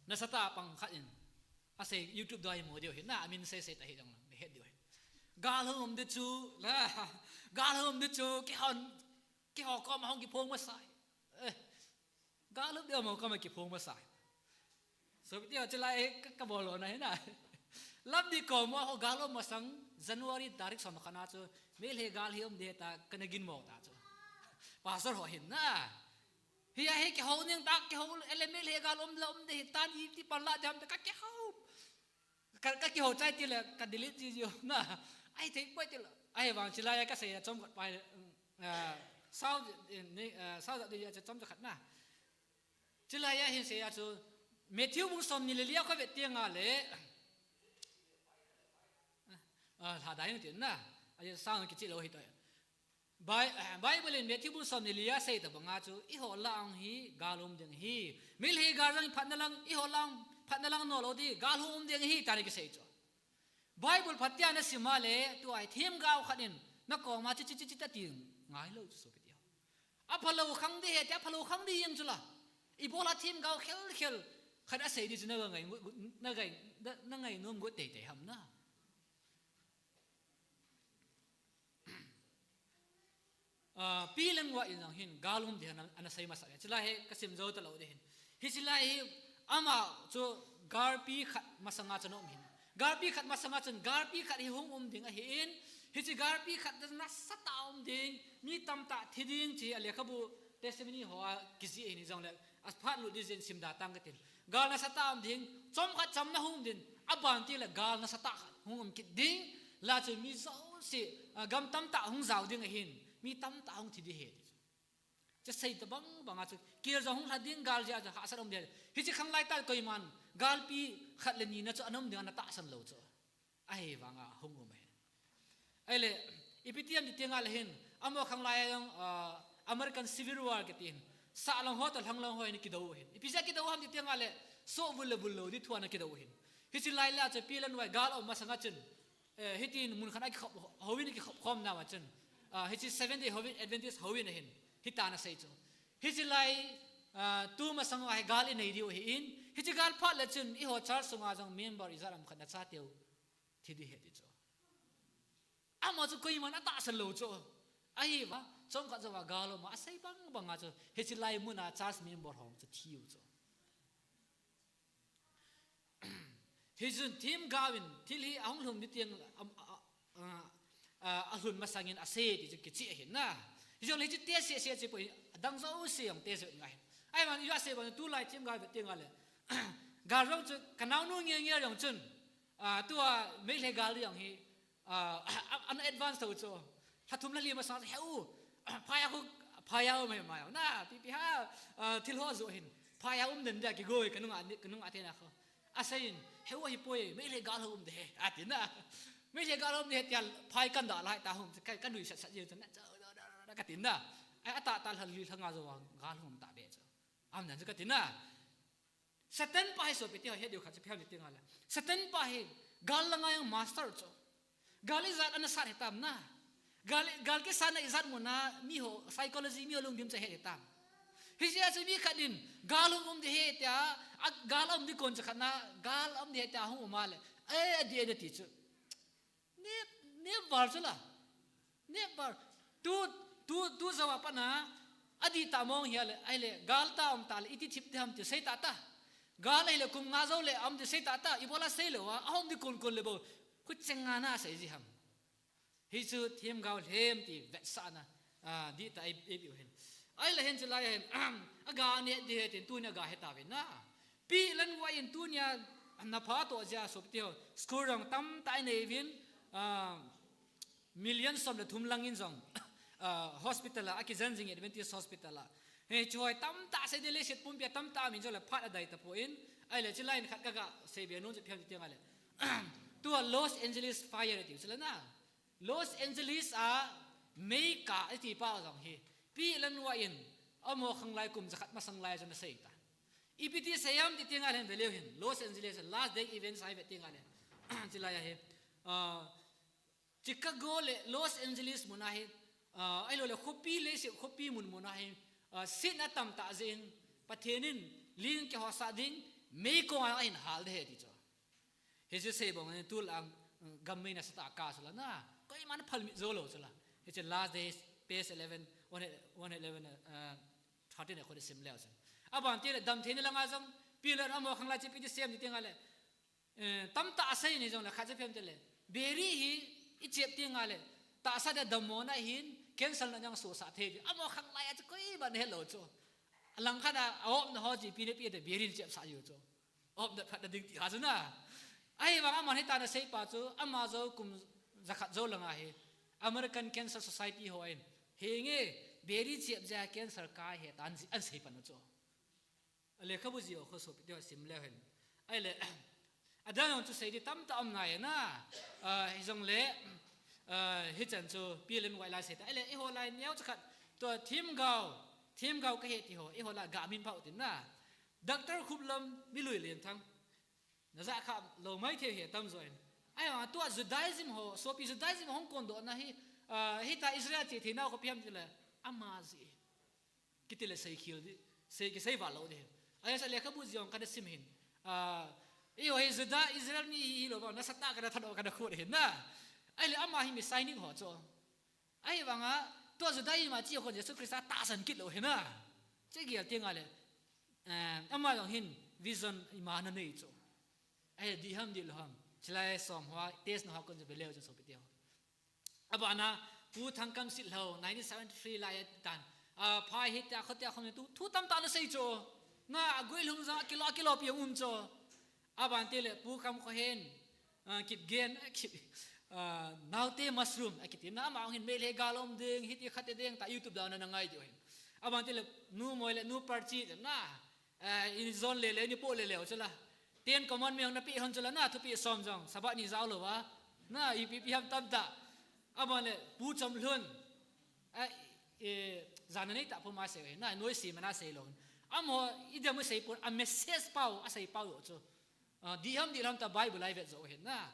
nasatah a pang khat in asei, YouTube doh a imu diu hi, na amin sei sei ta hi jong lang, nahet diu hi. Gal hung um ding chu, la, gal hung um ding chu, kihon, kiho kom a hung kiphong masa hi. Eh, gal um ding ho kom a kiphong masa hi. So, tia chilai ka, kabol lona hi na. Lamdih kom a ho gal um masang, January tarik som khat na chu, Meitei gal hi um ding ta, kana ginmo ta chu. Pastor ho hin na. Hi a hi kihou ning ta, kihou ele Meitei gal um la um ding hi tan, iti pan la dam ta ka kihou. Ka, ka kihou chai ti le, ka delete ji ji na. Ahithei poi ti le. Ahivang chilai a kasei a chomkhat pa, ah, sao, eh, ni, ah, sao ja di a chomkhat na. Chilai a hin sei a chu Matthew bung som ni le li a kho vet teng a le. Ah, lha dai ti na. A sao kichi lou hi to. Bai-, eh, Bible in Matthew bung som ni le li a sei ta banga chu, eiho lang hi gal um ding hi. Meitei gal jong phatna lang, eiho lang phatna lang no lou ding, gal hung um ding hi, tia kisei chu. Bible phat tia nasim a le, tua hi themgao khat in, nakoma chi chi chi chi ta ti ngai lou chu, sopite ho. Aphalou khang ding hi, tia aphalou khang ding jeng chu la. Ibola themgao khel khel khat asei ding chu na ngai, na ngai, na, na ngainom got tei tei ham na. Ah, Pi Ellen White in jong hin, gal um ding ana, ana sei masa e. Chilai hi kasim jou talou ding hin. Hiche lai hi, ama chu galpi khat masanga chun um hin. Galpi khat masanga chun, galpi khat hi hung um ding ahin, hiche galpi khat nasatah a um ding, mi tamtah thi ding ti a lekhabu testimony ho a kijih ahin, hijongle, aphat lut ding jeh in sim da tang katin. Gal nasatah um ding, chomkhat chamna hung um ding, aban teng le gal nasatah khat hung um kit ding, la chu mi jouse, ah, gam tamtah hung jao ding ahin, mi tamtah hung thi ding ahi. Chu sei ta bang banga chu, kel jong hung lha ding, gal jeh a chu hahsat um ding. Hiche khanglai tah koiman, galpi khat le ni na chu ana um ding ana tahsan lou chu. Ahivanga hung um ahi. Ahile, ipi ti ham ti teng a le hin, amaho khanglai a jong, ah, American Civil War kiti hin, sahlang ho toh lhanglang ho hin kidou u hin. Ipi jeh a kidou u ham ti teng a le, soh vul le vul lou ding thu ana kidou u hin. Hiche lai le a chu Pi Ellen White gal um masanga chun, eh, hitin mun khat a kikhop, houin kikhop khom nau a chun, ah, hiche Seventh Day houin, Adventist houin ahin, hitin ana sei chu. Hiche lai, ah, tu masang a hi gal inei diu ahin, Hiche gal phat le chun, eiho church sunga jong member ijat ham khat na cha teu thi ding ahi ti chu. Ama chu koiman atahsan lou chu. Ahivang, chomkhat jouva gal um a, asei bang banga chu, hiche lai muna church member ho chu thi u chu. Hichun themgaovin, thil hi ahung lhung ding teng, am, a, a, a, a, alhun masangin asei ti chu kicheh ahi na. Hijongle hichu test seh seh chu poi, adang jouse jong test seh ngai. Ahivang, ijat sei bang, tulai themgao ve teng le. Gal jong chu, kanaonu nge nge jong chun. A, tua, Meitei gal jong hi, a, an advance tho chu. Lha thum lha li masang chu, heu, phai a khu, phai a um hi mai. Na, pi pi ha, a, thil ho jo hin. Phai a um den dia kigoi, kanunga, kanunga te na kho. Asei in, heu hi poi, Meitei gal ho um de, ati na. Meitei gal ho um de, tia phai kan da lai ta hum, ka, ka nui sat sat jeng chu na, cha, da, da, da, da, kati na. Ai, atah tah lha li lha nga jouva, gal ho um ta be chu. Am nan chu kati na. Satan pa hi sopi teho, het diu khat chu phem ni ti ngal le. Satan pa hi gal langa jong master chu. Gal ijat ana sat hitam na. Gal, gal kisatna ijat muna mi ho psychology mi ho lungdim chu het hitam. Hijeh a chu mi khat in gal hung um ding ahi tia, a, gal um ding kon chu khat na, gal um ding ahi tia hung um a le. Eh, adih e na ti chu. Nep, nep val chu la. Nep val. Tu, tu, tu jouva pat na, adih ta mong hi a le, ahile, gal ta um ta le, iti thip ding ham ti sei ta ta. Gal ahile, kum nga jou le, um ti sei ta ta, ibola sei lou a, ahom ding kon kon le bou. Khu cheng nga na sei ji ham. Hichu themgao lhem ti vetsahna, a, dih ta ei, ei piu hin. Ahile hin chu lai hin, aga ne ding ahi tin, tunia ga he ta ve na. Pi Len White in tunia na pha toh jeh a sopi teho, school jong tamtah inei uvin, a, million som le thum lang in jong, a, hospital a, akijen jing Adventist hospital a. Hichu hoi tamtah sei ding leiset pumpi a tamtah min jong le phat adei ta poi, ahile chu line khat kaga sei be nom chu phem ti teng ahile. Tua Los Angeles fire ti chu la na. Los Angeles a meikah iti pa jong hi. Pi Len White in, amaho khanglai kum jakhat masang lai a chun asei ta. Ipi ti sei ham ti teng ahile ve leu hin. Los Angeles last day events ahi ve teng ahile. Chu lai ahi. Ah, Chicago le Los Angeles mun a hi, ah, ahilou le khopi leiset khopi mun mun a hi, ah, setna tamtah jeh in, Pathen in ling kihosah ding, meikong a ahin hal ding ahi ti chu. Hichu sei bang in tul ang, mm, gam mei nasatah a kah chu la na, koiman phal mit jou lou chu la. Hichu Last Days, page eleven, one, one eleven, uh, thirteen a khu sim leu chun. Aban ti le damtheina langa jong, Pi Len amaho khanglai chu ipi ti sei ham ti teng ahile, eh, tamtah asei ni jong le khat chu phem ti le. Biri hi ichep teng ahile, tahsa a dammona hin, cancer na jong sohsah thei ti. Amaho khanglai a chu koiman helou chu. Alangkhat a, a-opna ho chu ipi na pi ti biri chepsah jiu chu. Opna phatna ding ti ha chu na. Ahivang aman hitia ana sei pa chu, ama jou kum jakhat jou langa hi American Cancer Society ho in, henge, biri chep jeh a cancer kai ahi tia an sei pan u chu. Alekhabu jih u khu sopi teho sim leu hen. Ahile, adang jong chu sei ding tamtah um nai na. Ah, hijongle, ah, hichan chu Pi Len White la sei ta. Ahile, eiho lai neocha khat, tua themgao, themgao kahi ti ho, eiho la ga min pha u tin na. Doctor Khuplam Milui Lenthang. Na ja kha lou maithei hi atam jo in. Ahivang tua Judaism ho, sopi Judaism hung kondoh na hi, ah, hitia Israel che thei nau khu ipi ham ti le, ama jeh. Kiti le sei khel ding, sei kisei val lou ding. Ahile sa lekhabu jong kana sim hin. Ah, eiho hi Juda, Israel mi hi lou vang, nasatah kana thadoh kana khut hin na. Ahile ama hi Messianic ho chu. Ahivanga, tua Juda ima chi khon Jesu Christa tahsan kit lou hi na. Che gel teng ahile, eh, ama jong hin vision ima ana nei chu. Ahile dih ham dih lou ham. Chulai som hoa, test na hoa kon chu ve leu chu sopi teho. Abana, Pu Thangkam Sitlhou, nineteen seventy-three lai a tan. Ah, phai hitia, khotia khom tu, thu tamtah ana sei chu. Na, aguilhung jong, akilo, akilo pi um chu. Aban ti le, Pu Kamkhohen, ah, Kipgen, ah, Kip, ah, Naote Mushroom, akiti na, ama hin Meitei gal um ding, hiti khati ding, tia YouTube a na ngai diu hin. Aban ti le, Nu Moi le, Nu Parchi, na, ah, in jon le le, in po le le, chu la. Ten Commandment na pi hon chu la, na, thupi som jong, Sabbath ni jao lou va. Na, ipi pi ham tamtah. Aban le, Pu Chomlhun, ah, eh, jana nei ta pu ma sei hin, na, noise mana sei lou. Amaho, idam sei pon, a message pau, asei pau lou chu. Ah, dih ham dih lou ham tia Bible a ivet jou hin na.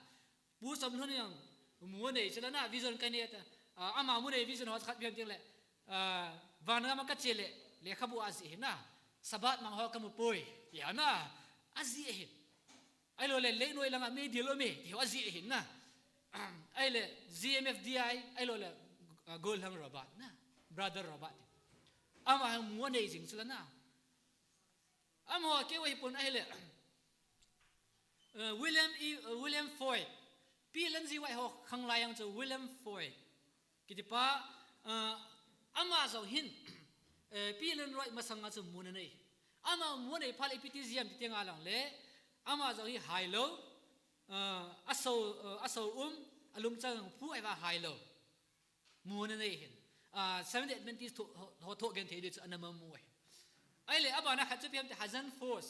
Pu Chomlhun jong, mu nei chu la na, vision kanei ta. Ah, ama mu nei vision ho khat ipi ham ti le. Ah, van gam a kache le, lekhabu a jih hin na. Sabbath mang ho kamu poi. Tia na. Ajih ahin. Ahilou le, lei noi langa meidil um e, ti ho ajih ahin na. Ahile, G M F D I, ahilou le, uh, Golhang Robert na. Brother Robert. Ama hi mu anei jing chu la na. Amaho keu ahipon ahile. Uh, William E, uh, William Foy. P. Ellen G. White ho khanglai jong chu William Foy. Kitipa, uh, ama jong hin, uh, P. Ellen White masanga chu mu anei. Ama mu anei phat le ipi ti jia em ti teng a lang le. Ama jong hi hailou, uh, aso, uh, aso um, alungchang phu ahi va hailou. Mu anei hin. Ah, Seventh Day Adventist tho, ho, ho thoh genthei ding chu ana mamu ahi. Ahile, abana khat chu ipi ham ti Hazen Foss,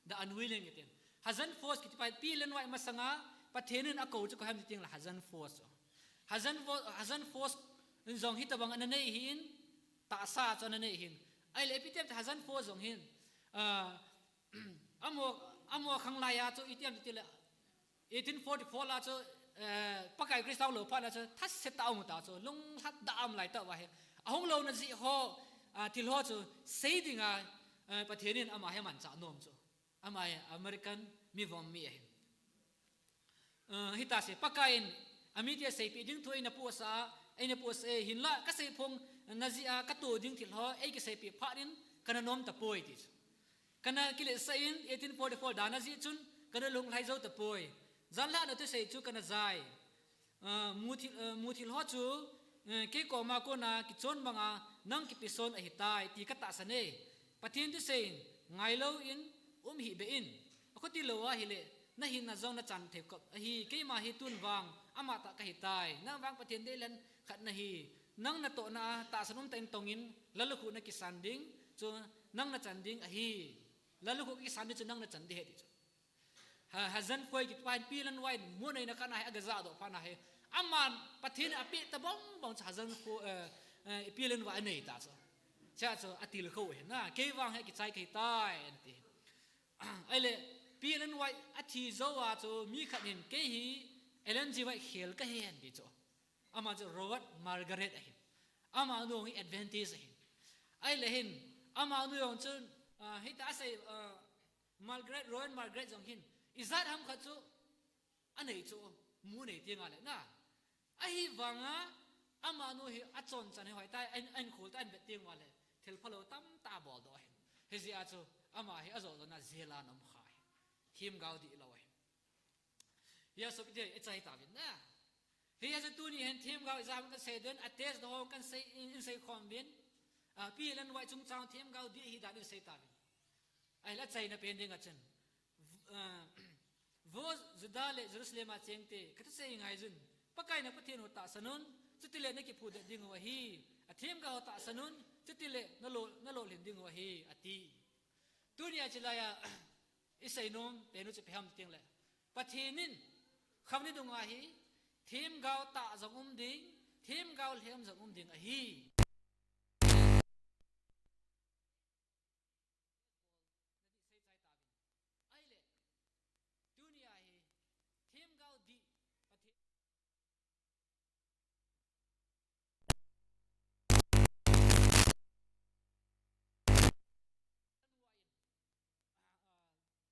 the unwilling itin. Hazen Foss kiti pa hi P. Ellen White masanga, Pathen in akou chu koi ham ti teng le Hazen Foss. Hazen Fo-, Hazen Foss in jong hitabang ana nei hin, tahsa chu ana nei hin. Ahile, ipi ti ham ti Hazen Foss jong hin. Ah, amaho, amaho khanglai a chu ipi ti ham ti le, eighteen forty-four la chu, eh, Pakai Christa hung lou phat la chu, thase tah a um ta chu, lunglhadam lai tah uva hi. Ahung louna jeh ho, ah, thil ho chu, sei dinga, eh, Pathen in ama hi amanchah nom chu. Ama hi American mi vom mi ahi. Eh, hita se, Pakai in, amite seipeh ding thu eina puasah a, eina puasah e, hinla, kaseiphong na jeh a, katoh ding thil ho, eikiseipeh phat in, kana nom tapoi ti chu. Kana kiletsah in, eighteen forty-four dan ajih chun, kana lunglhai jou tapoi. Janlhah na thusei chu kana jai. Ah, muthil, ah, muthil ho chu, eh, kei koma kona kichon banga nang kipeson ahitai, ti katahsan e. Pathen thusei in, ngailou in, um hih beh in. Akhuti lou ahile, nahinna jong nachan thei kop ahi, keima hi tun vang, ama tah kahitai. Nang vang Pathen deilhen khat nahi. Nang natohna a, tahsan umtah in tongin, lallukhuh nakisan ding, chu nang nachan ding ahi. Lallukhuh kakisan ding chu nang nachan ding ahi ti chu. Ha, Hazen Foy kiti pa hin P. Ellen White mu aneina kah a hi agajah doh phat a hi. Aman Pathen in apeh tabang bang chu Hazen Foy, eh, eh, P. Ellen White anei ta chu. Chua chu atilkhou ahi na, kei vang hi kichai kahitai, ati. Ahile, P. Ellen White athi jou a chu mi khat in kei hi Ellen G. White khel kahi e ti chu. Ama chu Robert Margaret ahi. Amanu hi Adventist ahi. Ahile hin, amanu jong chun, ah, hita asei, ah, Margaret, Robert Margaret jong hin, ijat ham khat chu, anei chu, mu anei teng le na. Ahivanga, amanu hi achonchan hi hoitah, ahin, ahin khol tah, ahin vet teng le, thil phalou tamtah abol doh ahi. Hijeh a chu, ama hi ajo jona jail a ana um kha ahi. Themgao dih lou ahi. Hia sopite, ichai tauvin na. Hia chu tuni hin themgao ijat ham kasei ding, a test ho kasei, in, in seikhom uvin. Ah, P. Ellen White chungchang themgao dih hi dan in sei tauvin. Ahile achaina pen ding a chun. V-, ah, Vo Judah le Jerusalem a chengte, kathusei ngaiyun. Pakai na Pathen u tahsan un, chutile nakiphudet diu ahi. Athemgao u tahsan un, chutile nalo, nalolhin diu ahi, ati. Tunia chilai a, isei nom pen u chu ipi ham ti teng le. Pathen in, khamni dunga hi, themgao tah jong um ding, themgao lhem jong um ding ahi. Ahile, tunia hi, themgao dih,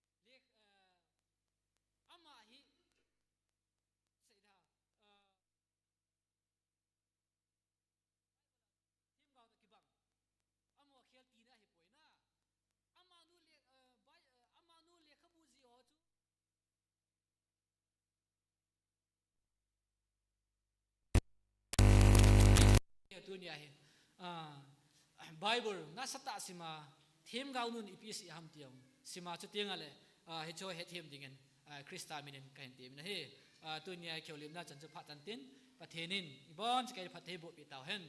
Pathen Lek-, eh, ama hi, seida, eh, themgao toh kibang. Amaho khel tina ahipoi na. Amanu le, eh, bai, eh, amanu lekhabu jih ho chu. Tunia hi, ah, Bible nasatah sima, themgao nun ipi sei ham ti jong sima, chuteng le, ah, hichu hethem dingin, ah, Christa minin kahin temin ahi. Ah, tunia kihoulimna chan chu phat tan tin, Pathen in ibon chauvin phatthei bohpeh tauhen.